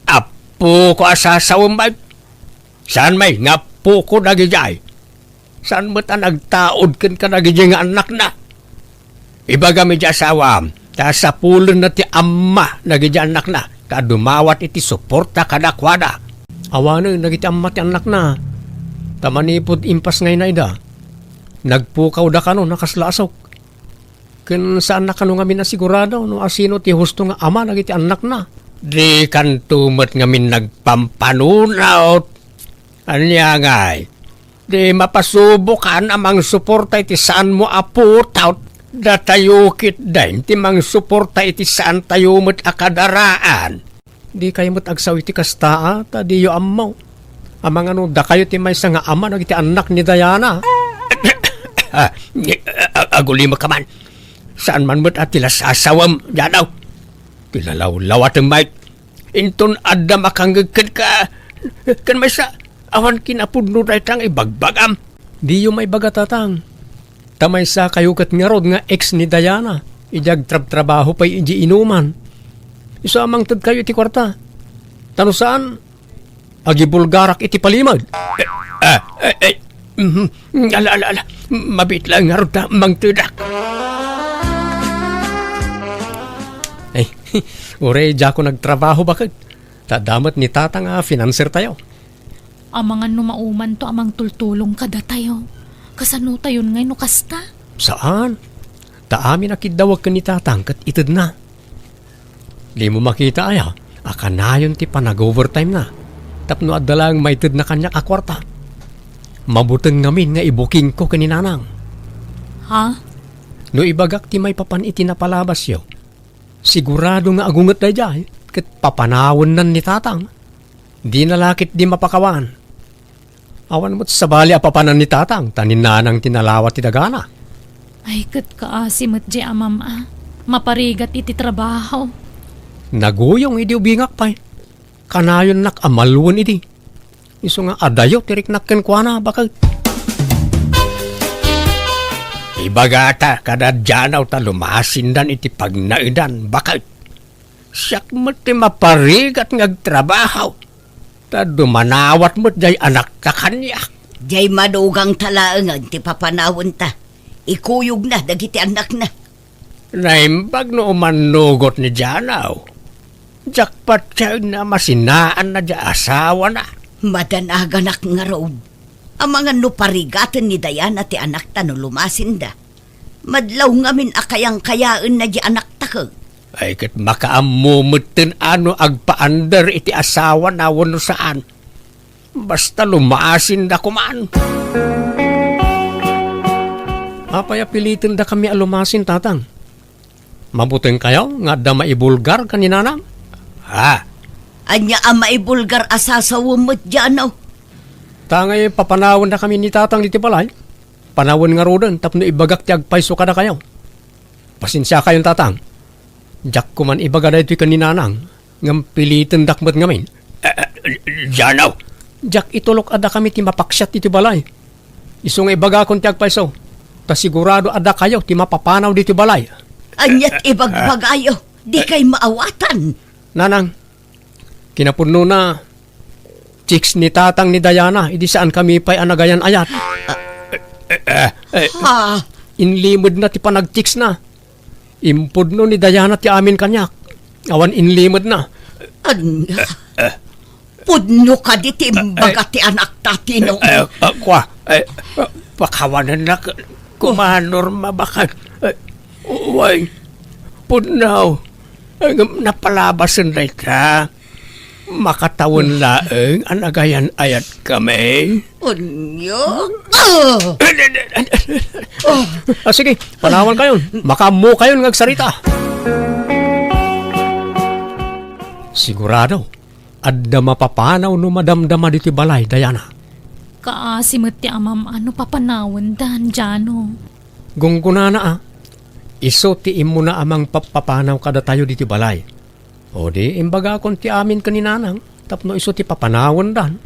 Appoko a sasawem, bay. Saan may nga appoko dagidiay? Saan met a nagtaud ken kadagidi nga annakna? Ibagam iti asawam, ta sapulenna ti amma dagidi annakna, ta dumawat iti suporta kadakuada. Awanen dagiti amma ti annakna, ta manipud impasngayna ida, nagpukawda kano a kasla asuk. Ken saanna kano ngamin a sigurado no asino ti husto nga ama dagiti annakna. Dikanto met ngamin nagpampanunot. Ania ngay? Di mapasubokan a mangsuporta iti saanmo a putot. Datayo ketdin ti mangsuporta iti saantayo met a kadaraan. Dikayo met agsao iti kasta, a, ta diyo ammo. Amangan no dakayo ti maysa nga ama dagiti annak ni Diana. Ah, a-, agulimekka man. Saan man met a ti la sasawem, Jano. Ti lalawlawatem, Mike. Inton adda makangngeg kenka, ken maysa, awan kinapudno dayta nga ibagbagam. Diyo maibaga, Tatang. Ta maysakayo ket ngarud nga ex ni Diana, idi agtrabtrabaho pay idiay inuman. Isu a mangtedkayo iti kuarta. Ta no saan, agibulgarak iti palimed. Eh, eh, eh, mhm. Ala, ala, ala. Mabiit laeng ngarud ta mangtedak. Eh, uray diakon agtrabaho baket. Ta adda met ni Tatang a financer tayo. Amangan no maumanto a mangtultulong kadatayo. Kasanotayon ngay no kasta? Saan. Ta amin a kiddawek ken ni Tatang ket itedna. Dimo makita aya a kanayon ti panag-overtime na tapno adda laeng maitedna kaniak a kuarta? Mabuteng ngamin nga ibukingko ken ni Nanang. Ha? No ibagak ti maipapan iti napalabasyo, sigurado nga agunget daydiay ket papanawennan ni Tatang. Dina la ketdi mapakawan. Awan met sabali a papanan ni Tatang ta ni Nanang ti nalawa ti dagana. Ay, ket kaasi met di amam a maparigat iti trabaho. Naguyong idi ubingak pay. Kanayonnak a malwen idi. Isu nga adayo ti riknak kenkuana, baket. Ibagata kada Janaw ta lumasindan iti pagnaedan, baket. Siak met ti maparigat nga agtrabaho, ta dumanawat met jay anakta kaniak. Jay madugangta laengen ti papanawenta. Ikuyogna dagiti annakna. Naimbag no umannugot ni Janaw. Diak patienna a masinaanna jay asawana. Madanaganak ngarud. Amangan no parigaten ni Diana ti anakta no lumasinda. Madlaw ngamin a kayangkayaenna di anakta ket. Ay, ket makaammo metten a no agpaandar iti asawana wenno saan. Basta lumasinda koman. Apay a pilitendakami a lumasin, Tatang? Mabutengkayo nga adda maibulgar ken ni Nanang? Ha? Ania a maibulgar a sasawem met, Janaw? Ta ngay papanawendakami ni Tatang ditoy balay. Panawen ngaruden tapno ibagak ti agpayso kadakayo. Pasensiakayon, Tatang. Diak koman ibaga daytoy ken ni Nanang, ngem pilitendak met ngamin. Eh, eh, Janaw! Diak itulok a dakami ti mapaksiat ditoy balay. Isu nga ibagakon ti agpayso, ta sigurado a dakayo ti mapapanaw ditoy balay. Aniat ibagbagayo? Dikay maawatan. Nanang, kinapudnona, chicks ni Tatang ni Diana, idi saankami pay a nagayan-ayat. Ah. Eh, eh, eh. Ha? Inlimedna ti panagchicksna. Impudno ni Diana ti amin kaniak. Awan inlimedna. Ania? Eh, eh. Pudno kadi ti imbaga ti anakta, Tino? Eh, eh, kua, eh, eh, pakawanennak, koma, Norma, baket. Eh, way, pudno. Eh, ngem napalabasen dayta. Makatawen laeng a nagayan-ayatkami. Ania? Ah! Ah, sige, panawankayon. Makaammokayon nga agsarita. Sigurado, adda mapapanaw no madamdama ditoy balay, Diana. Kaasi met ti amam a no papanawenda, Jano. Gunggonana a, isu ti immuna a mangpapapanaw kadatayo ditoy balay. O di, imbagakon ti amin ken ni Nanang tapno isu ti papanawendan.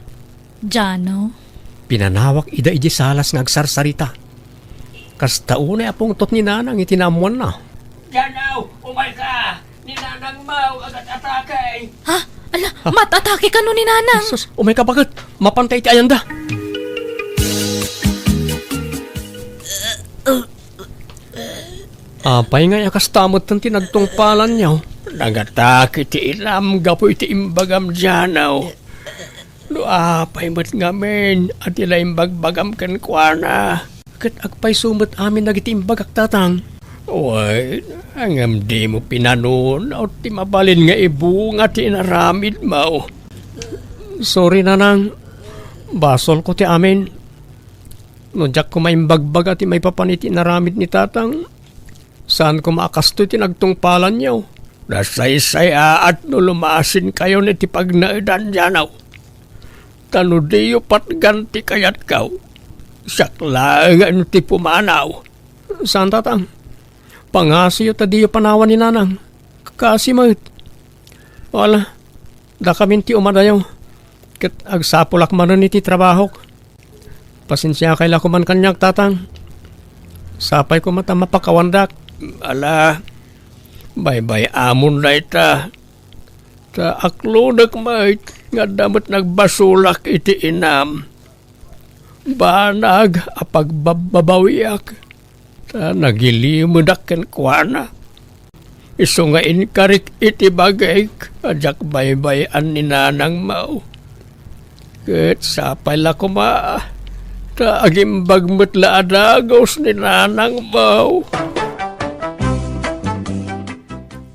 Jano? Pinanawak ida idiay salas nga agsarsarita. Kasta unay a pungtot ni Nanang iti naammoanna. Jano, umayka! Ni Nanang Mau, agat-atake! Ha? Ala, mat-atake kano ni Nanang? Sus, umayka, baket. Mapanta iti ayanda. Apay ngay a kasta metten ti nagtungpalanyo? Nangatake ti inam gapu iti imbagam, Jano. No apay met ngamin a ti naimbagam kenkuana, ket agpayso met amin dagiti imbagak, Tatang. Wen, ngem dimo pinanunot ti mabalin nga ibunga ti inaramidmo. Sorry, Nanang. Basolko ti amin. No diak koma imbagbaga ti maipapan iti inaramid ni Tatang, saan koma a kastoy ti nagtungpalanyo. Nasaysayaat no lumasinkayon iti pagnaedan, Jano. Ta no diyo patgan ti kayatko, siak laengen ti pumanaw. Saan, Tatang. Pangasiyo ta diyo panawan ni Nanang. Kaasi met. Wala, dakamin ti umadayo, ket agsapulak manen iti trabahok. Pasensiakay la koman kaniak, Tatang. Sapay koma ta mapakawandak. Ala, baybay-amon dayta. Ta aklodek met nga adda met nagbasolak iti inam. Banag a pagbabbabawiak, ta nagilimedak kenkuana. Isu nga inkarik iti bagik a diak baybay-an ni Nanang Mau. Ket sapay la koma, ta agimbag met la a dagus ni Nanang Mau.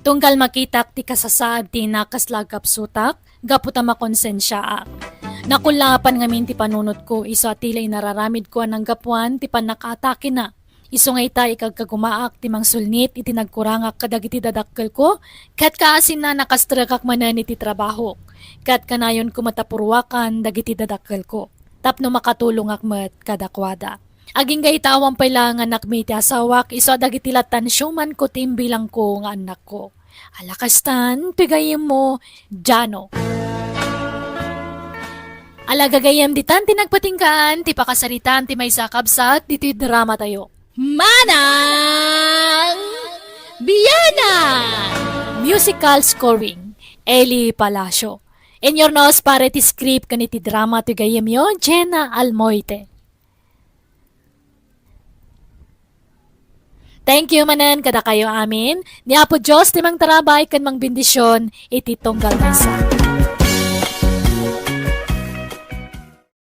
Tunggal makitak ti kasasaad ti inakasla a gapsutak, gapu ta makonsensiaak. Nakullaapan ngamin ti panunotko, isu a ti la inararamidko a nanggapuan ti pannakaatakena. Isu nga ita, ikagkagumaak ti mangsulnit iti nagkurangak kadagiti dadakkelko, ket kaasinna, nakastrekak manen iti trabahok, ket kanayonko met a purruakan dagiti dadakkelko, tapno makatulongak met kadakuada. Agingga ita awan pay la nga annakmi ti asawak, isu a dagiti lattan siumanko ti imbilangko nga annakko. Ala kastan, ti gayyemmo, Jano. Ala gagayyem, ditan ti nagpatinggaan ti pakasaritaan ti maysa a kabsat ditoy dramatayo. Manang Bianan! Musical scoring, Eli Palacio. Inurnos para iti script ken iti drama ti gayyemyo, Jenna Almoite. Thank you manen kadakayo amin. Ni Apo Dios ti mangtarabay ken mangbendision iti tunggal maysa.